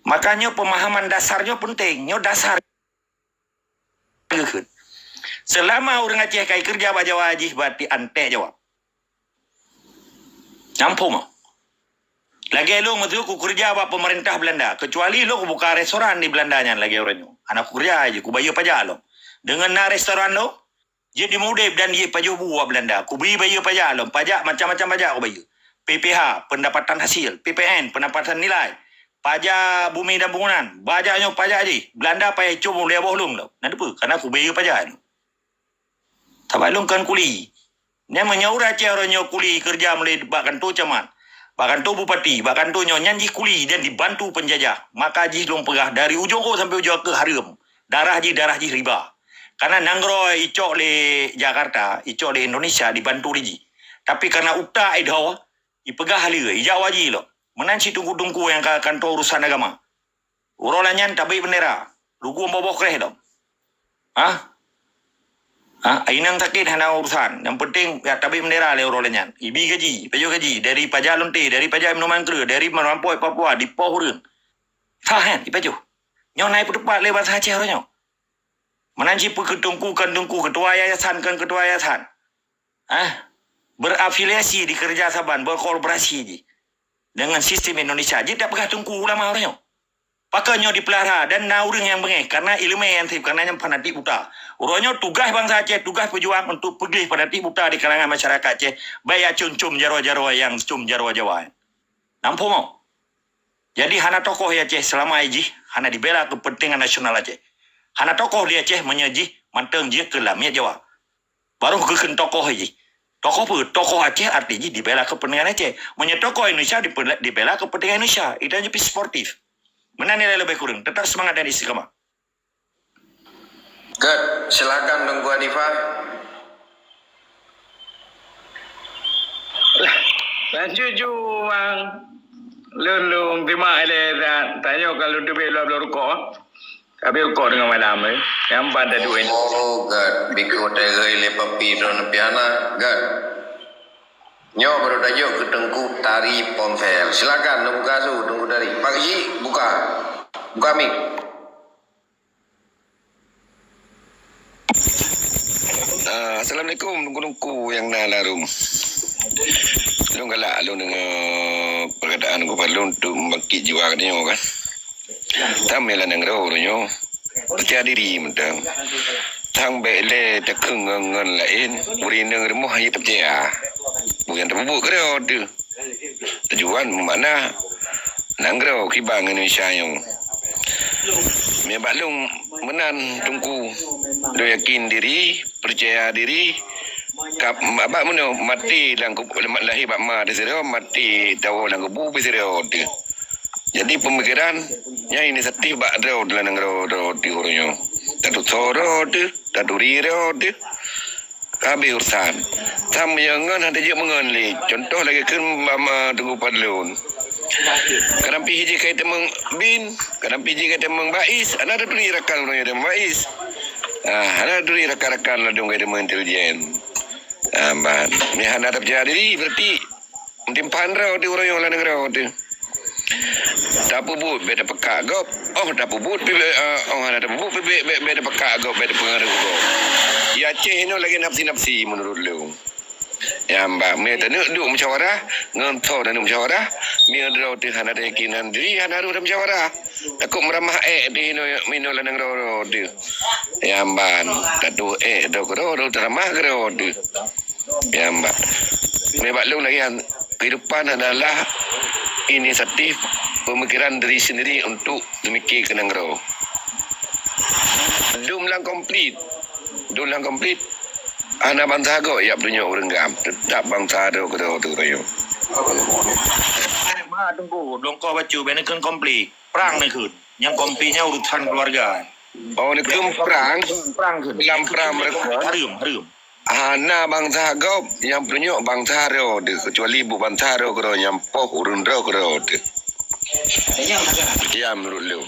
Makanya pemahaman dasar nyoe penting, nyoe dasar. Geukheun. Seulama ureuëng Aceh kai keureuja bak Jawa jih, berarti antek Jawa. Nyampung. Lagée lôn meuseu kukeureuja bak peumeurintah Beulanda, keucuali lôn kubuka restoran di Beulanda nyan lagée uroe nyoe. Hana kukeureuja jih, kubayeue pajak lôn. Deungon na restoran lôn, jeuet dimudeb dan jeuet pajoh bu bak Beulanda. Kubri bayeue pajak lôn, pajak macam-macam pajak kubayeue. P P H, pendapatan hasil, P P N, pendapatan nilai, pajak bumi dan bangunan, pajak nyoe pajak jih. Beulanda payah icok lhèe boh lôn lom. Na dipeue? Karena kubayeue pajak lôn. Sabab lôn kon kuli. Nyan meunyoe ureuëng Aceh uroe nyoe kuli keureuja mulai bak kantô camat, bak kantô bupati, bak kantô nyoe, nyan jih kuli dan dibantu peunjajah. Maka jih lôn peugah dari ujong rot sampai ujong keuh hareuem. Darah jih, darah jih riba. Karena nanggroe icok lé Jakarta, icok lé Indonesia dibantu lé jih. Tapi karena utak idho, ipeugah lé, ijak waji lom. Meunan cit teungku-teungku nyang ka kanto urusan agama. Uroe lagèe nyan tabri bendera, lugu boboh kreh lom. Hah? Ha, inong sakét hana urusan. Yang penting ya tabri bendera lé uroe lagèe nyan. Ibi gaji, pajoh gaji, dari pajak lonte, dari pajak minuman keureuh, dari merampok Papua, dipoh ureueng. Sah kan? Ipajoh. Nyoe na ipeuteupat lé bansa Aceh uroe nyoe. Meunan cit peue keu teungku kon teungku, ketua yayasan kon ketua yayasan. Ah, berafiliasi di kerja saban, berkolaborasi ji dengan sistem Indonesia. Ji tapeugah teungku ulama uroe nyoe. Pakon nyoe dipelihara dan na ureueng nyang beungéh karena ileumèe nyan seb, karena nyan fanatik buta. Uroe nyoe tugaih bansa Aceh, tugaih peujuang untuk peugléh fanatik buta di kalangan masyarakat Aceh, bèk jak com-com jaroe-jaroe nyang com jaroe Jawa. Nampak moh? Jadi hana tokoh di Aceh selama jih hana dibela kepentingan nasional Aceh. Hana tokoh di Aceh meunyoe jih mantong jeuet keu lamiet Jawa. Barô geukheun tokoh jih. Tokoh peue? Tokoh Aceh arti jih dibela kepentingan Aceh. Meunyoe tokoh Indonesia dipela-, dibela kepentingan Indonesia. Itu hanya sportif. Meunan nilai leubeh kureueng. Tetap semangat dan istiqamah. Good. Silakan Teungku Hanifah. Lah, lanjut ju, Bang. Lôn, lôn terima ilèe dan tanyoe kalau teubiet lôn bloe rukok. Tapi rukok teungoh malam, eh. Nyang ban taduek. Oh, good. Biko teuhôi lé papi droeneuh piana. Good. Nyoe baru tajok keu Teungku Tari Ponsel. Silakan, Teungku Kasu, Teungku Tari. Pak Haji, buka. Buka mic. Ah, assalamualaikum, teungku-teungku nyang na lam rumoh. Lôn galak lôn deungoe peukataan gobnyan lôn untuk meubangkit jiwa geutanyoe kan. Tam lam nanggroe nyoe, peucaya diri mantong. Tam bèk lé takheun ngon, ngon laén, ureueng inong rumoh hana peucaya. Peue nyang tapeubuet keudroe teuh. Tujuan meumakna nanggroe kiban Indonesia nyoe. Meunyoe bak lôn meunan teungku, lôn yakin diri, peucaya diri, ka, bak meunyoe maté lam kub-, lahé bak ma teuh sidroe, maté tawoe lam kubu pih sidroe teuh. Jadi peumikiran nyan inisiatif bak droe lam nanggroe droe teuh uroe nyoe. Tatusoe droe teuh, taturi droe teuh. Ka habéh urusan. Tam nyang ngon hana jeuet meungon lé. Contoh lagèe kheun bak ma teungku pat lôn. Kadang pih jih ka iteumeung bin, kadang pih jih ka iteumeung bais, hana taturi rakan uroe nyoe iteumeung bais. Ah, hana taturi rakan-rakan ladôm ka iteumeung intelijen. Ah, ban. Meunyoe hana tapeucaya diri, berarti meutimpan droe di uroe nyoe lam nanggroe teuh. Tapeubuet bèk tapeukak gob. Oh, tapeubuet pih bèk, eh, oh, hana tapeubuet pih bèk, bèk, bèk tapeukak gob, bèk tapeungaruh gob. Di Aceh inoe lagèe nafsi-nafsi meunurot lôn. Nyang ban, meunyoe taneuk duek musyawarah, ngon tho taneuk musyawarah, meunyoe droe teuh hana tayakinan diri, hana harôh tamusyawarah. Takot meuramah èk teuh inoe, inoe lam nanggroe teuh. Nyang ban, tatuek èk droe keudroe, taramah keudroe teuh. Nyang ban. Meunyoe bak lôn lagèe nyan, kehidupan adalah inisiatif pemikiran diri sendiri untuk teumikir keu nanggroe. Dum lam konflik, dum lam konflik, hana bansa gob jak peutunyok ureueng GAM, teutap bansa droe keudroe teuh rayeuk. Mak teungku, lôn koh bacut, bèk neukheun konflik. Prang neukheun. Nyang konflik nyan urusan keuluwarga. Oh, neukheun prang. Prang kheun. Lam prang meureuka. Hareuem, hareuem. Hana bansa gob nyang peutunyok bansa droe teuh, keucuali buet bansa droe keudroe nyang poh ureueng droe keudroe teuh. Ya, menurut lôn.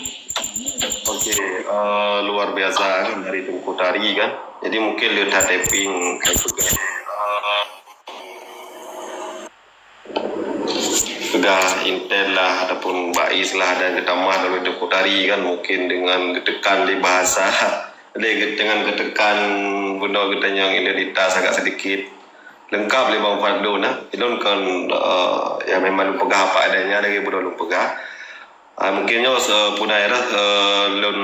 Okey, eh, luar biasa kan dari Teungku Tari kan. Jadi mungkin lôn that tapping, eh, peugah Intel lah ataupun Bais lah dan geutamah lom Teungku Tari kan, mungkin dengan geutekan lé bahasa, lé ge-, dengan geutekan bunoe geutanyoe identitas agak sedikit lengkap lé Bang Fadlun nah. Ilôn kon, eh, ya memang lôn peugah apa adanya lagèe bunoe lôn peugah. Ah, mungkin nyoe, eh, puna ireuh, eh, lôn,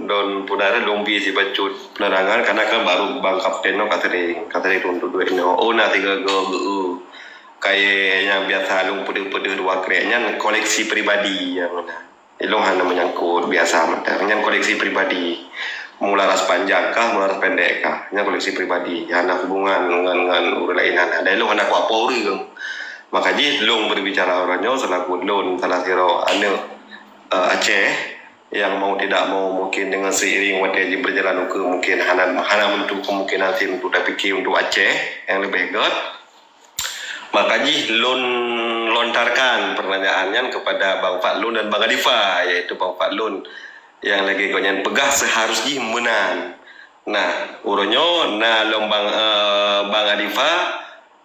lôn puna ireuh lôn bi sibacut penerangan, karena kan baru Bang Kapten nyoe ka sering, ka sering tuntut duek nyoe. Oh, na tiga go geu-, kayèe nyang biasa lôn peudeuh-peudeuh dua krek nyan koleksi pribadi nyang na. Ilôn hana menyangkut biasa mantong. Nyan koleksi pribadi. Mularas panjang kah, mularas pendek kah. Nyan koleksi pribadi. Hana hubungan ngon, ngon ureueng laén hana. Dan ilôn hana kuat po ureueng. Maka jih lôn berbicara uroe nyoe selaku lôn salah sidroe aneuk, eh, Aceh yang mau tidak mau mungkin dengan seiring watèe jih berjalan ukeue mungkin hana, hana menutup kemungkinan sih untuk tapike untuk Aceh yang lebih göt. Maka jih lôn lontarkan pertanyaan nyan kepada Bang Fadlun dan Bang Adifa, yaitu Bang Fadlun nyang lagée gobnyan peugah seuharus jih meunan. Nah, uroe nyoe na lom Bang, eh, Bang Adifa,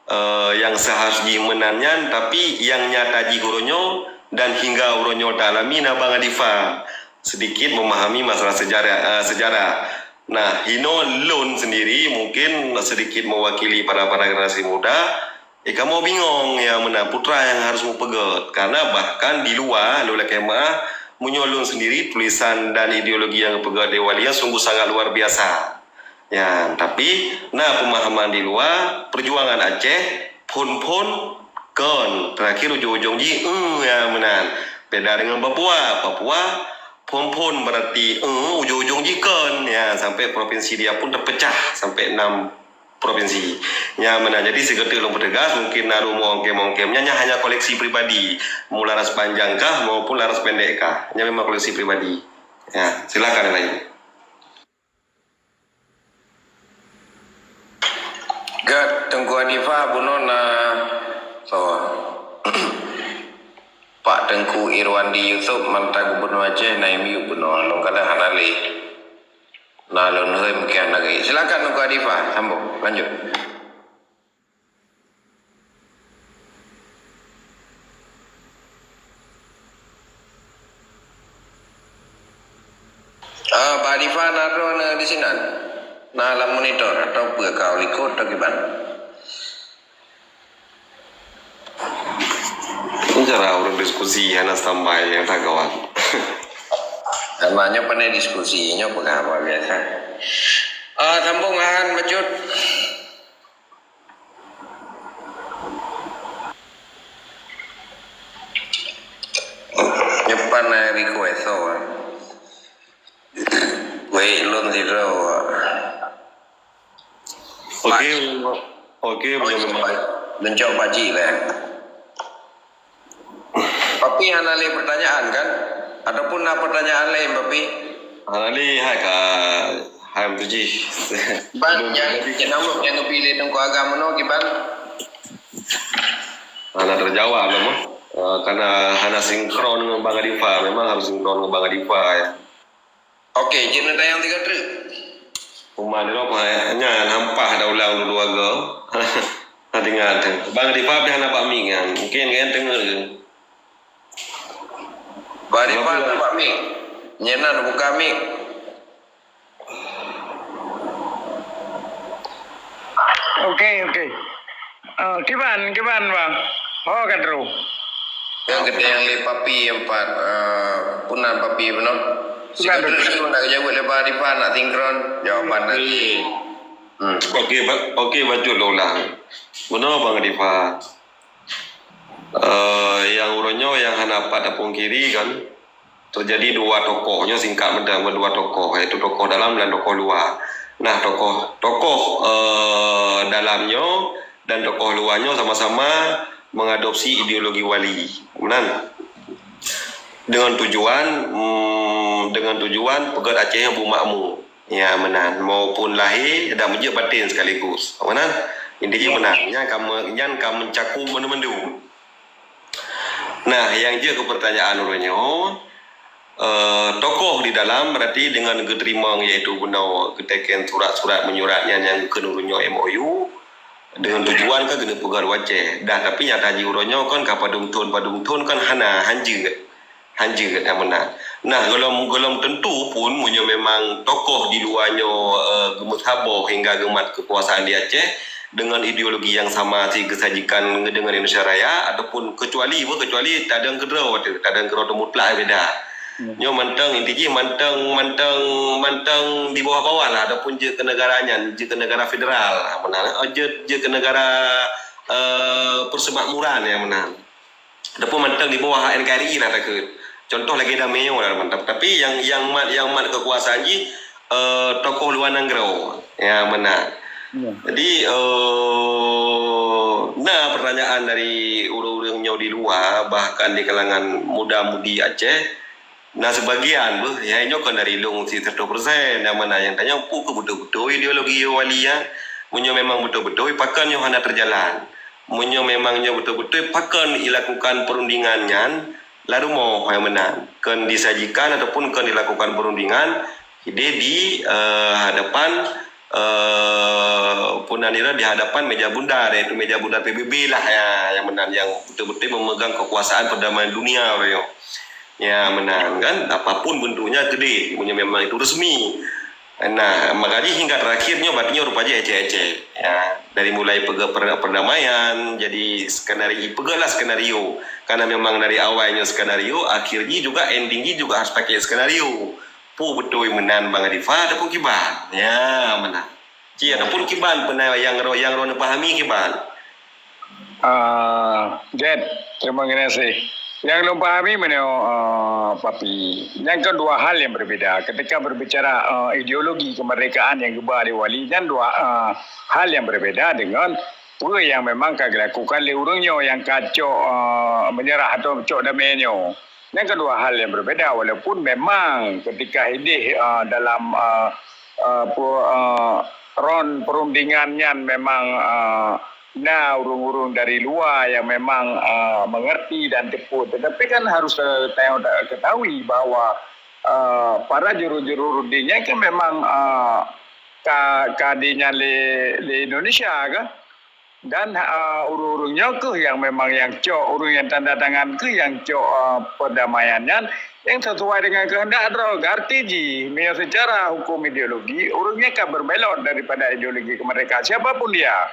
eh, nyang seuharus jih meunan nyan, tapi nyang nyata jih uroe nyoe dan hingga uroe nyoe taalami na Bang Adifa sedikit memahami masalah sejarah, eh, sejarah. Nah, hinoe lôn sendiri mungkin sedikit mewakili para-para generasi muda, eh, kamoe bingong ya meunan putra nyang harus mupeugét. Karena bahkan di luwa, lôn lakée meu'ah, meunyoe lôn sendiri tulisan dan ideologi nyang geupeugét lé Wali nyan sungguh sangat luar biasa. Ya, tapi na peumahaman di luwa, perjuangan Aceh, phon-phon, kon, terakhir ujong-ujong jih, eh, ya meunan. Beda dengan Papua, Papua, phon-phon berarti, eh, ujong-ujong jih kon. Ya, sampai provinsi dia pun terpecah sampai enam provinsi. Ya meunan. Jadi sigoe teuk lôn peutegas, mungkin na rumoh ongkem-ongkem. Nyan, nyan hanya koleksi pribadi. Mau laras panjang kah maupun laras pendek kah. Nyan memang koleksi pribadi. Ya, silakan yang lain. Gét Teungku Hanifah bunoe na soe? Pak Teungku Irwandi Yusuf, mantan Gubernur Aceh, na miyueb bunoe, lôn kalon hana lé. Na lôn hôi mungkin hana lé. Silakan Teungku Hanifah, sambung, lanjut. Ah, Bang Hanifah na droe di sinan? Na lam monitor atau peue ka likot atau kiban? Ini cara ureuëng diskusi hana standby nyang that kawan. Namanya pandai diskusi, nyoe peugah haba biasa. Ah, sambung han bacut. Nyoe pan na request soe. Wei lôn sidroe. Oke, oke, meunyoe memang. Leuncok baji lah. Tapi hana lé pertanyaan kan? Ataupun na pertanyaan lain, Papi? Hana lé, hai ka, hai beutujih. Ban nyang nyang nambok nyang geupiléh Teungku Agam meunoe kiban? Hana terjawab lah mah. Eh, karena hana sinkron dengan Bang Adifa. Memang harus sinkron dengan Bang Adifa ya. Oke, jeuet neutanyong tiga treuk. Uma nyoe apa ya? Nyan hampah dah ulang dua-dua go. Hati ingat. Bang Adifa pih hana bak mik kan. Mungkin kan tengok je. Bang Adifa hana bak mik. Nyan na buka mik. Oke, oke. Eh, kiban, kiban, Bang. Ho ka trok. Nyang geutanyoe lé Papi empat, eh, punan Papi bunoe. Sigoe teuk nak geujaweueb lé Bang Adifa nak sinkron jawaban tadi. Hmm. Oke, ba-, oke, bacut lôn ulang. Bunoe Bang Adifa. Eh, nyang uroe nyoe nyang hana pat tapungkiri kan, terjadi dua tokoh, nyoe singkat mantong dua tokoh, yaitu tokoh dalam dan tokoh luwa. Nah, tokoh, tokoh, eh, dalam nyoe dan tokoh luwa nyoe sama-sama mengadopsi ideologi Wali. Meunan. Dengan tujuan, mm, dengan tujuan peugét Aceh nyoe beumakmu. Ya, meunan. Maupun lahé dan meujeuet baten sekaligus. Meunan. Inti jih meunan. Nyan ka me-, nyan ka mencakup mandum-mandum. Nah, nyang jeuet keu pertanyaan uroe nyoe, eh, tokoh di dalam berarti dengan geuteurimong, yaitu bunoe geuteken surat-surat menyurat nyan nyang geukheun uroe nyoe M O U, dengan tujuan ka keuneuk peugah Aceh. Dah, tapi nyata jih uroe nyoe kan ka padum thon, padum thon kan hana, han jeuet. Han jeuet, han meunan. Nah, gohlom, gohlom tentu pun meunyoe memang tokoh di luwa nyoe, eh, geumeusaboh hingga geumat keukuasaan di Aceh dengan ideologi nyang sama si geusajikan dengan Indonesia Raya ataupun kecuali, kecuali tadong keudroe, tadong keudroe mutlak beda. Hmm. Nyoe mantong inti jih mantong, mantong, mantong di bawah-bawah lah ataupun jeuet keu negara nyan, jeuet keu negara federal, meunan, eh, jeuet, jeuet keu negara, eh, persemakmuran nyang meunan. Ataupun mantong di bawah N K R I lah takheun. Contoh lagée damé nyoe lah mantong. Tapi nyang, nyang mat, nyang mat keukuasaan jih, eh, tokoh luwa nanggroe. Ya, meunan. Ya. Jadi, eh, na pertanyaan dari ureuëng-ureuëng nyoe di luwa, bahkan di kalangan muda-mudi Aceh, na sebagian beuh, ya, nyoe kon dari lôn si seratus persen, nyang mana nyang tanyong, peue keuh beutôi-beutôi ideologi Wali nyan? Meunyoe memang beutôi-beutôi, pakon nyoe hana teujalan? Meunyoe memang nyoe beutôi-beutôi pakon ilakukan perundingan nyan, lam rumoh nyang meunan. Kon disajikan ataupun kon dilakukan perundingan, jadi di, eh, hadapan, eh, peue nan nira, di hadapan meja bundar, yaitu meja bundar P B B lah, ya, nyang meunan, nyang beutôi-beutôi memegang kekuasaan perdamaian dunia, uroe nyoe. Ya, meunan kan, apapun bentuknya keudeh, meunyoe memang itu resmi. Nah, maka jih hingga terakhir nyoe, berarti nyoe rupa jih ecek-ecek. Ya, dari mulai pege-, per-, perdamaian, jadi skenario, peugahlah skenario. Karena memang dari awalnya skenario, akhir jih juga, ending jih juga harus pakai skenario. Peue beutôi meunan Bang Adifah ataupun kiban? Ya, meunan. Ji, ataupun kiban peunan nyang ro-, nyang ro neupahami kiban? Ah, Jet, terima kasih. Yang lôn pahami meunyoe, ah, Papi, nyan kan dua hal yang berbeda. Ketika berbicara, ah, ideologi kemerdekaan yang geuba lé Wali, nyan dua, ah, hal yang berbeda dengan peue yang memang ka dilakukan lé ureuëng nyoe yang ka cok, ah, menyerah atau cok damé nyoe. Nyan kan dua hal yang berbeda, walaupun memang ketika ideh, ah, dalam, ah, ah, pu-, ah, ron perundingan nyan memang, ah, na ureuëng-ureuëng dari luwa yang memang, ah, mengerti dan teupeu. Tetapi kan harus, eh, tayang ta-, ketahui bahwa, ah, para juru-juru runding nyan kan memang, ah, ka, ka di nyan lé, lé Indonesia kan. Dan, ah, ureuëng-ureuëng nyoe keuh yang memang yang cok, ureuëng yang tanda tangan keuh yang cok, ah, perdamaian nyan yang sesuai dengan kehendak droe. Arti jih, meunyoe secara hukum ideologi, ureuëng nyan ka berbelot daripada ideologi kemerdekaan. Siapapun dia,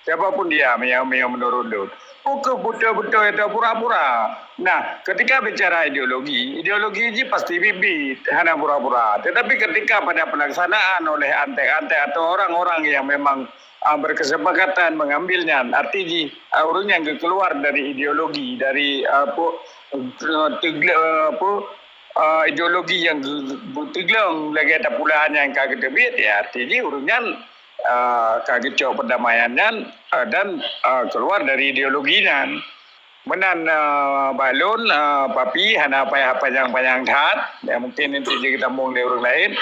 siapapun dia, meunyoe, meunyoe menurut lôn. Bukon beutôi-beutôi atau pura-pura. Nah, ketika bicara ideologi, ideologi jih pasti bibit, hana pura-pura. Tetapi ketika pada pelaksanaan oleh antek-antek atau orang-orang yang memang, ah, berkesepakatan mengambil nyan, arti jih, ah, ureuëng nyang geukeuluar dari ideologi, dari, ah, apa, eh, tegle-, apa, ah, ideologi nyang geu-, geu-, geuteugleung lagée tapula nyang ka geuteubiet, ya, arti jih ureuëng nyan, ah, ka geucok perdamaian nyan, ah, dan, ah, keuluar dari ideologi nyan. Meunan, eh, bak lôn, eh, Papi, hana payah panyang-panyang that. Ya, mungkin nanti jeuet geusambông lé ureuëng laén.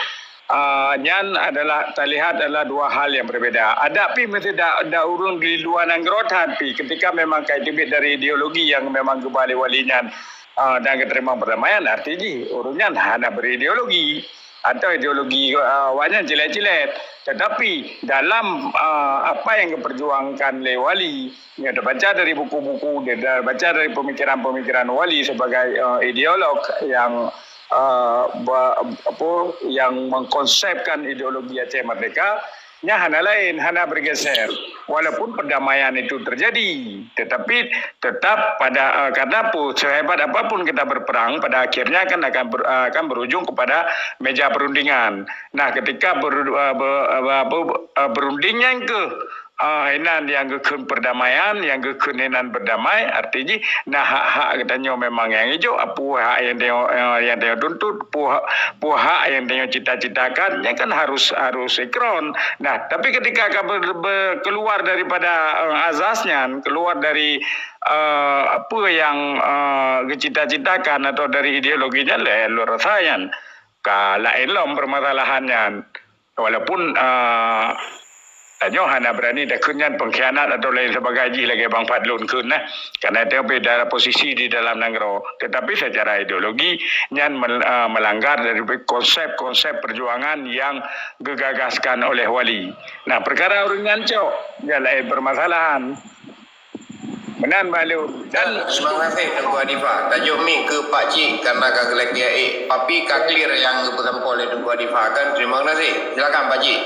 Eh, nyan adalah talihat adalah dua hal yang berbeda. Adak pih meusidroe ureuëng di luwa nanggroe that pih, ketika memang ka teubiet dari ideologi yang memang geuba lé Wali nyan, eh, dan geuteurimong perdamaian, arti jih ureuëng nyan hana berideologi. Atau ideologi, eh, awak nyan cilet-cilet. Tetapi dalam, eh, apa yang geuperjuangkan lé Wali, ya, terbaca dari buku-buku, dia, dia baca dari pemikiran-pemikiran Wali sebagai, eh, ideolog yang, eh, ba-, apa, yang mengkonsepkan ideologi Aceh Merdeka, nya hana lain, hana bergeser. Walaupun perdamaian itu terjadi, tetapi tetap pada, eh, karena apa, sehebat apapun kita berperang, pada akhirnya kan akan ber-, akan berujung kepada meja perundingan. Nah, ketika ber-, eh, ber-, eh, apa, eh, berunding nyan keuh, ah, inan nyang geukheun perdamaian, nyang geukheun inan berdamai, arti jih, nah, hak-hak geutanyoe memang nyang ijok, peue hak nyang tanyoe, eh, nyang tanyoe tuntut, peue hak, peue hak nyang tanyoe cita-citakan, nyan kan harus, harus sinkron. Nah, tapi ketika ka ber-, ber-, keluar daripada, eh, azas nyan, keluar dari, eh, apa nyang, eh, geucita-citakan atau dari ideologi nyan, laén lôn rasa nyan ka laén lom permasalahan nyan. Walaupun, ah, tanyoe hana berani takheun nyan pengkhianat atau lain sebagainya lagée Bang Fadlun kheun, nah. Karena itu beda posisi di dalam nanggroe. Tetapi secara ideologi nyan mel-, ah, melanggar dari konsep-konsep perjuangan yang digagaskan oleh Wali. Nah, perkara ureuëng nyan cok, nyan laén permasalahan. Meunan bak lôn. Dan terima kasih Teungku Hanifa. Tajok mic keu Pak Cik karena ka geulakée ék. Papi ka clear nyang geupeusampoe lé Teungku Hanifa kan. Terima kasih. Silakan Pak Cik.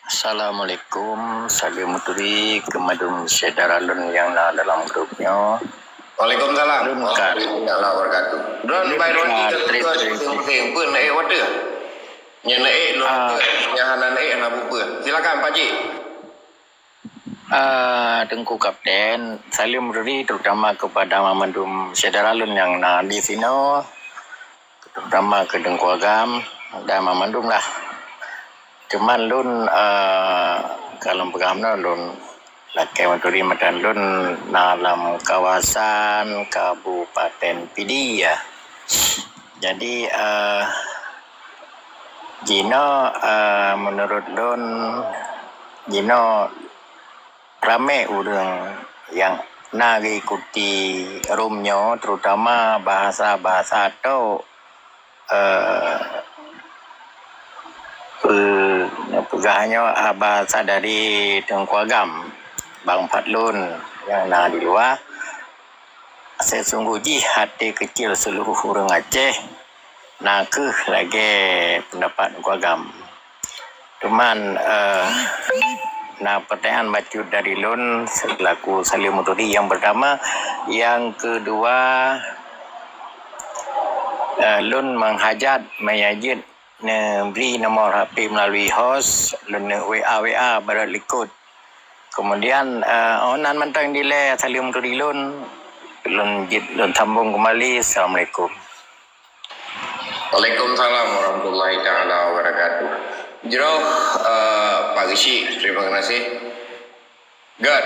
Assalamualaikum. Salam meuturi keu mandum syedara lôn nyang na dalam grup nyoe. Waalaikumsalam. Lôn ka. Warahmatullahi wabarakatuh. Droen Lôn bai Roni ka dan trip, trip. Pusing-pusing pun ék wateue. Nyang naik lôn Ah. Nyang hana naik hana bupeue. Silakan Pak Cik. Ah, Teungku Kapten, salam meuturi terutama kepada mandum syedara lôn nyang na di sinoe, terutama keu Teungku Agam dan mandum lah. Cuman lôn, ah, ka lôn peugah meunoe lôn lakée meuturi matan lôn na lam kawasan Kabupaten Pidie, ya. Jadi, ah, jinoe, ah, menurut lôn, jinoe ramé ureuëng nyang na geuikuti room nyoe, terutama bahasa-bahasa tok, eh, pe-, peugah nyoe, ah, bahasa dari Teungku Agam, Bang Fadlun nyang na di luwa. Sesungguh jih até keucil seuluruh ureuëng Aceh na kheueh lagée peundapat Teungku Agam. Cuman, eh, na pertanyaan bacut dari lôn selaku Salim Muturi yang pertama, yang kedua, eh, lôn meuhajat meunyo jeuet neubri nomor H P melalui host, lôn neu-, W A, W A barat likot. Kemudian, eh, oh, nan mantong dilée Salim Muturi lôn, lôn jeuet lôn sambung kembali. Assalamualaikum. Waalaikumsalam warahmatullahi taala wabarakatuh. Jroh, eh, Pak Geuchik, terima kasih. Gét,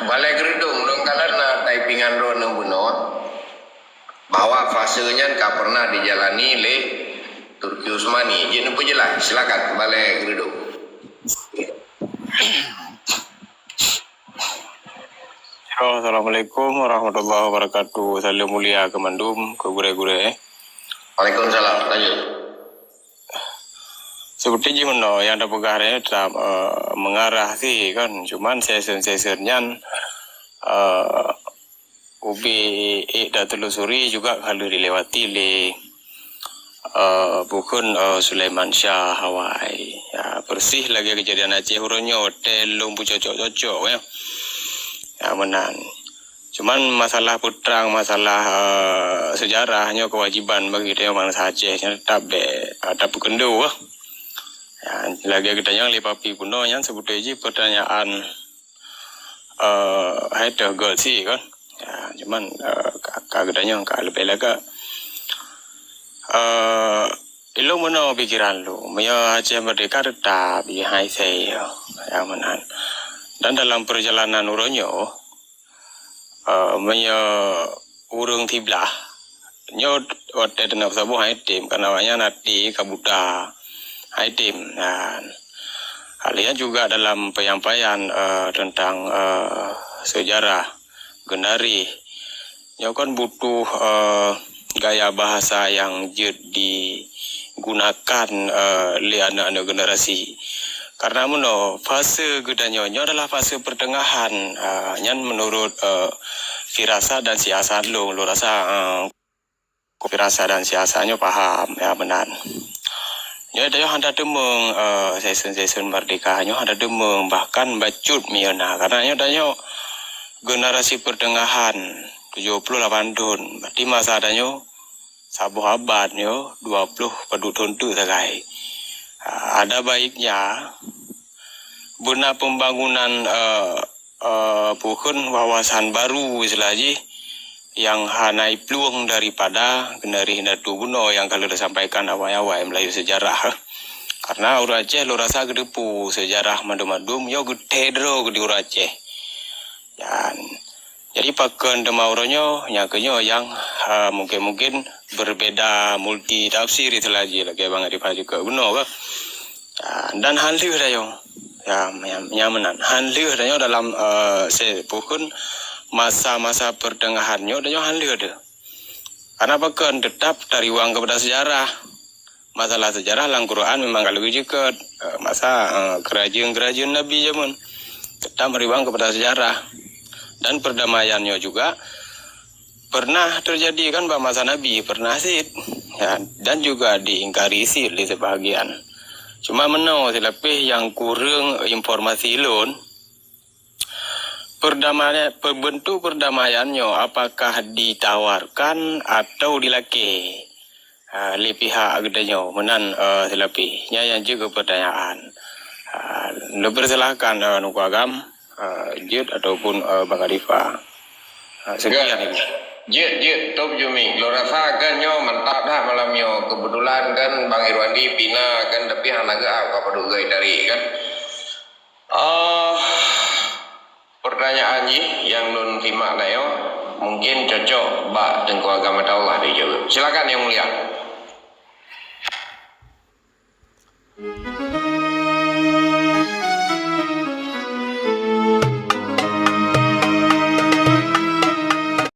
Balai Geureudeung lôn kalon na typingan droeneuh bunoe bahwa fase nyan ka pernah dijalani lé Turki Utsmani. Jeuet neupeujeulaih, silakan Balai Geureudeung. Yo, assalamualaikum warahmatullahi wabarakatuh. Salam mulia keu mandum, keu gurée-gurée. Waalaikumsalam. Lanjut. Seperti jih meunoe nyang tapeugah tadi, tetap, eh, mengarah sih kan. Cuman session-session nyan, eh, ubé ék tatelusuri juga ka lheueh dilewati lé, eh, bukon, eh, Sulaiman Syah awai. Ya, persis lagée kejadian Aceh uroe nyoe, teuh lôn peucocok-cocok, ya. Ya, meunan. Cuman masalah peutrang, masalah, eh, sejarah nyoe kewajiban bagi geutanyoe bansa Aceh nyoe tetap deh, eh, tapeukeundo, eh. Ya, lagée geutanyoe lé Papi bunoe nyan seubeutoe jih pertanyaan, eh, hai teuh gét sih kan. Ya, cuman, eh, ka, ka geutanyoe ka leubeh lagak. Eh, ilôn meunoe pikiran lôn, meunyoe Aceh merdeka tetap jih hai sei, ya, meunan. Dan dalam perjalanan uroe nyoe, eh, meunyoe ureuëng siblah, nyoe watée teungoh saboh hai tem, karena awaknyan até ka buta hai tem. Dan hal nyan juga dalam penyampaian, eh, tentang, eh, sejarah, generasi, nyoe kan butuh, eh, gaya bahasa nyang jeuet digunakan, eh, lé aneuk-aneuk generasi. Karena meunoe, fase geutanyoe nyoe adalah fase pertengahan, eh, nyan menurut, eh, firasat dan siasat lôn, lôn rasa, eh, firasat dan siasat nyoe paham, ya, meunan. Nyoe tanyoe hana teumeung, eh, session-session merdeka nyoe hana teumeung, bahkan bacut miyona. Karena nyoe tanyoe generasi pertengahan tujuh puluh lapan thon, berarti masa tanyoe saboh abad nyoe dua puluh padub thon teuk sagai. Ah, ada baiknya beuna pembangunan, eh, eh, bukon wawasan baru istilah jih nyang hana iplueng daripada generasi indatu bunoe nyang ka lôn sampaikan awai-awai meulayeue sejarah. Karena ureuëng Aceh lôn rasa geuteupeue sejarah mandum-mandum nyoe geuthée droe di ureuëng Aceh. Dan jadi pakon teuma uroe nyoe, nyang keu nyoe nyang, ha, mungkin-mungkin berbeda multi tafsir istilah jih lagée Bang Arif Haji keu bunoe ka. Ha, dan hán lheueh tanyoe. Ya, nyang, nyang meunan. Hán lheueh tanyoe dalam, eh, se-, bukon masa-masa pertengahan nyoe tanyoe hán lheueh teuh. Karena pakon tetap tariwang kepada sejarah. Masalah sejarah lam Quran memang ka lheueh geuceukeut, eh, masa, eh, keurajeuen-keurajeuen Nabi jameun tetap meriwang kepada sejarah. Dan perdamaian nyoe juga pernah terjadi kan bak masa Nabi, pernah cit. Ya, dan juga diingkari cit lé sebahagian. Cuma meunoe silapeh nyang kureueng informasi lôn, perdamaian, peubeuntuk perdamaian nyoe apakah ditawarkan atau dilakée? Ha, lé pihak geutanyoe meunan, eh, silapeh. Nyan nyang jeuet keu pertanyaan. Ha, neupeursilahkan, eh, Teungku Agam, eh, jeuet ataupun, eh, Bang Khalifa. Ha, sekian. Jeuet, jeuet, Top Jumi. Lôn rasa kan nyoe mantap that malam nyoe. Kebetulan kan Bang Irwandi pih na kan, tapi hana geuap ka padub gét tadi kan. Ah, pertanyaan jih nyang lôn simak tanyoe mungkin cocok bak Teungku Agam Ataullah dijaweueb. Silakan, Yang Mulia.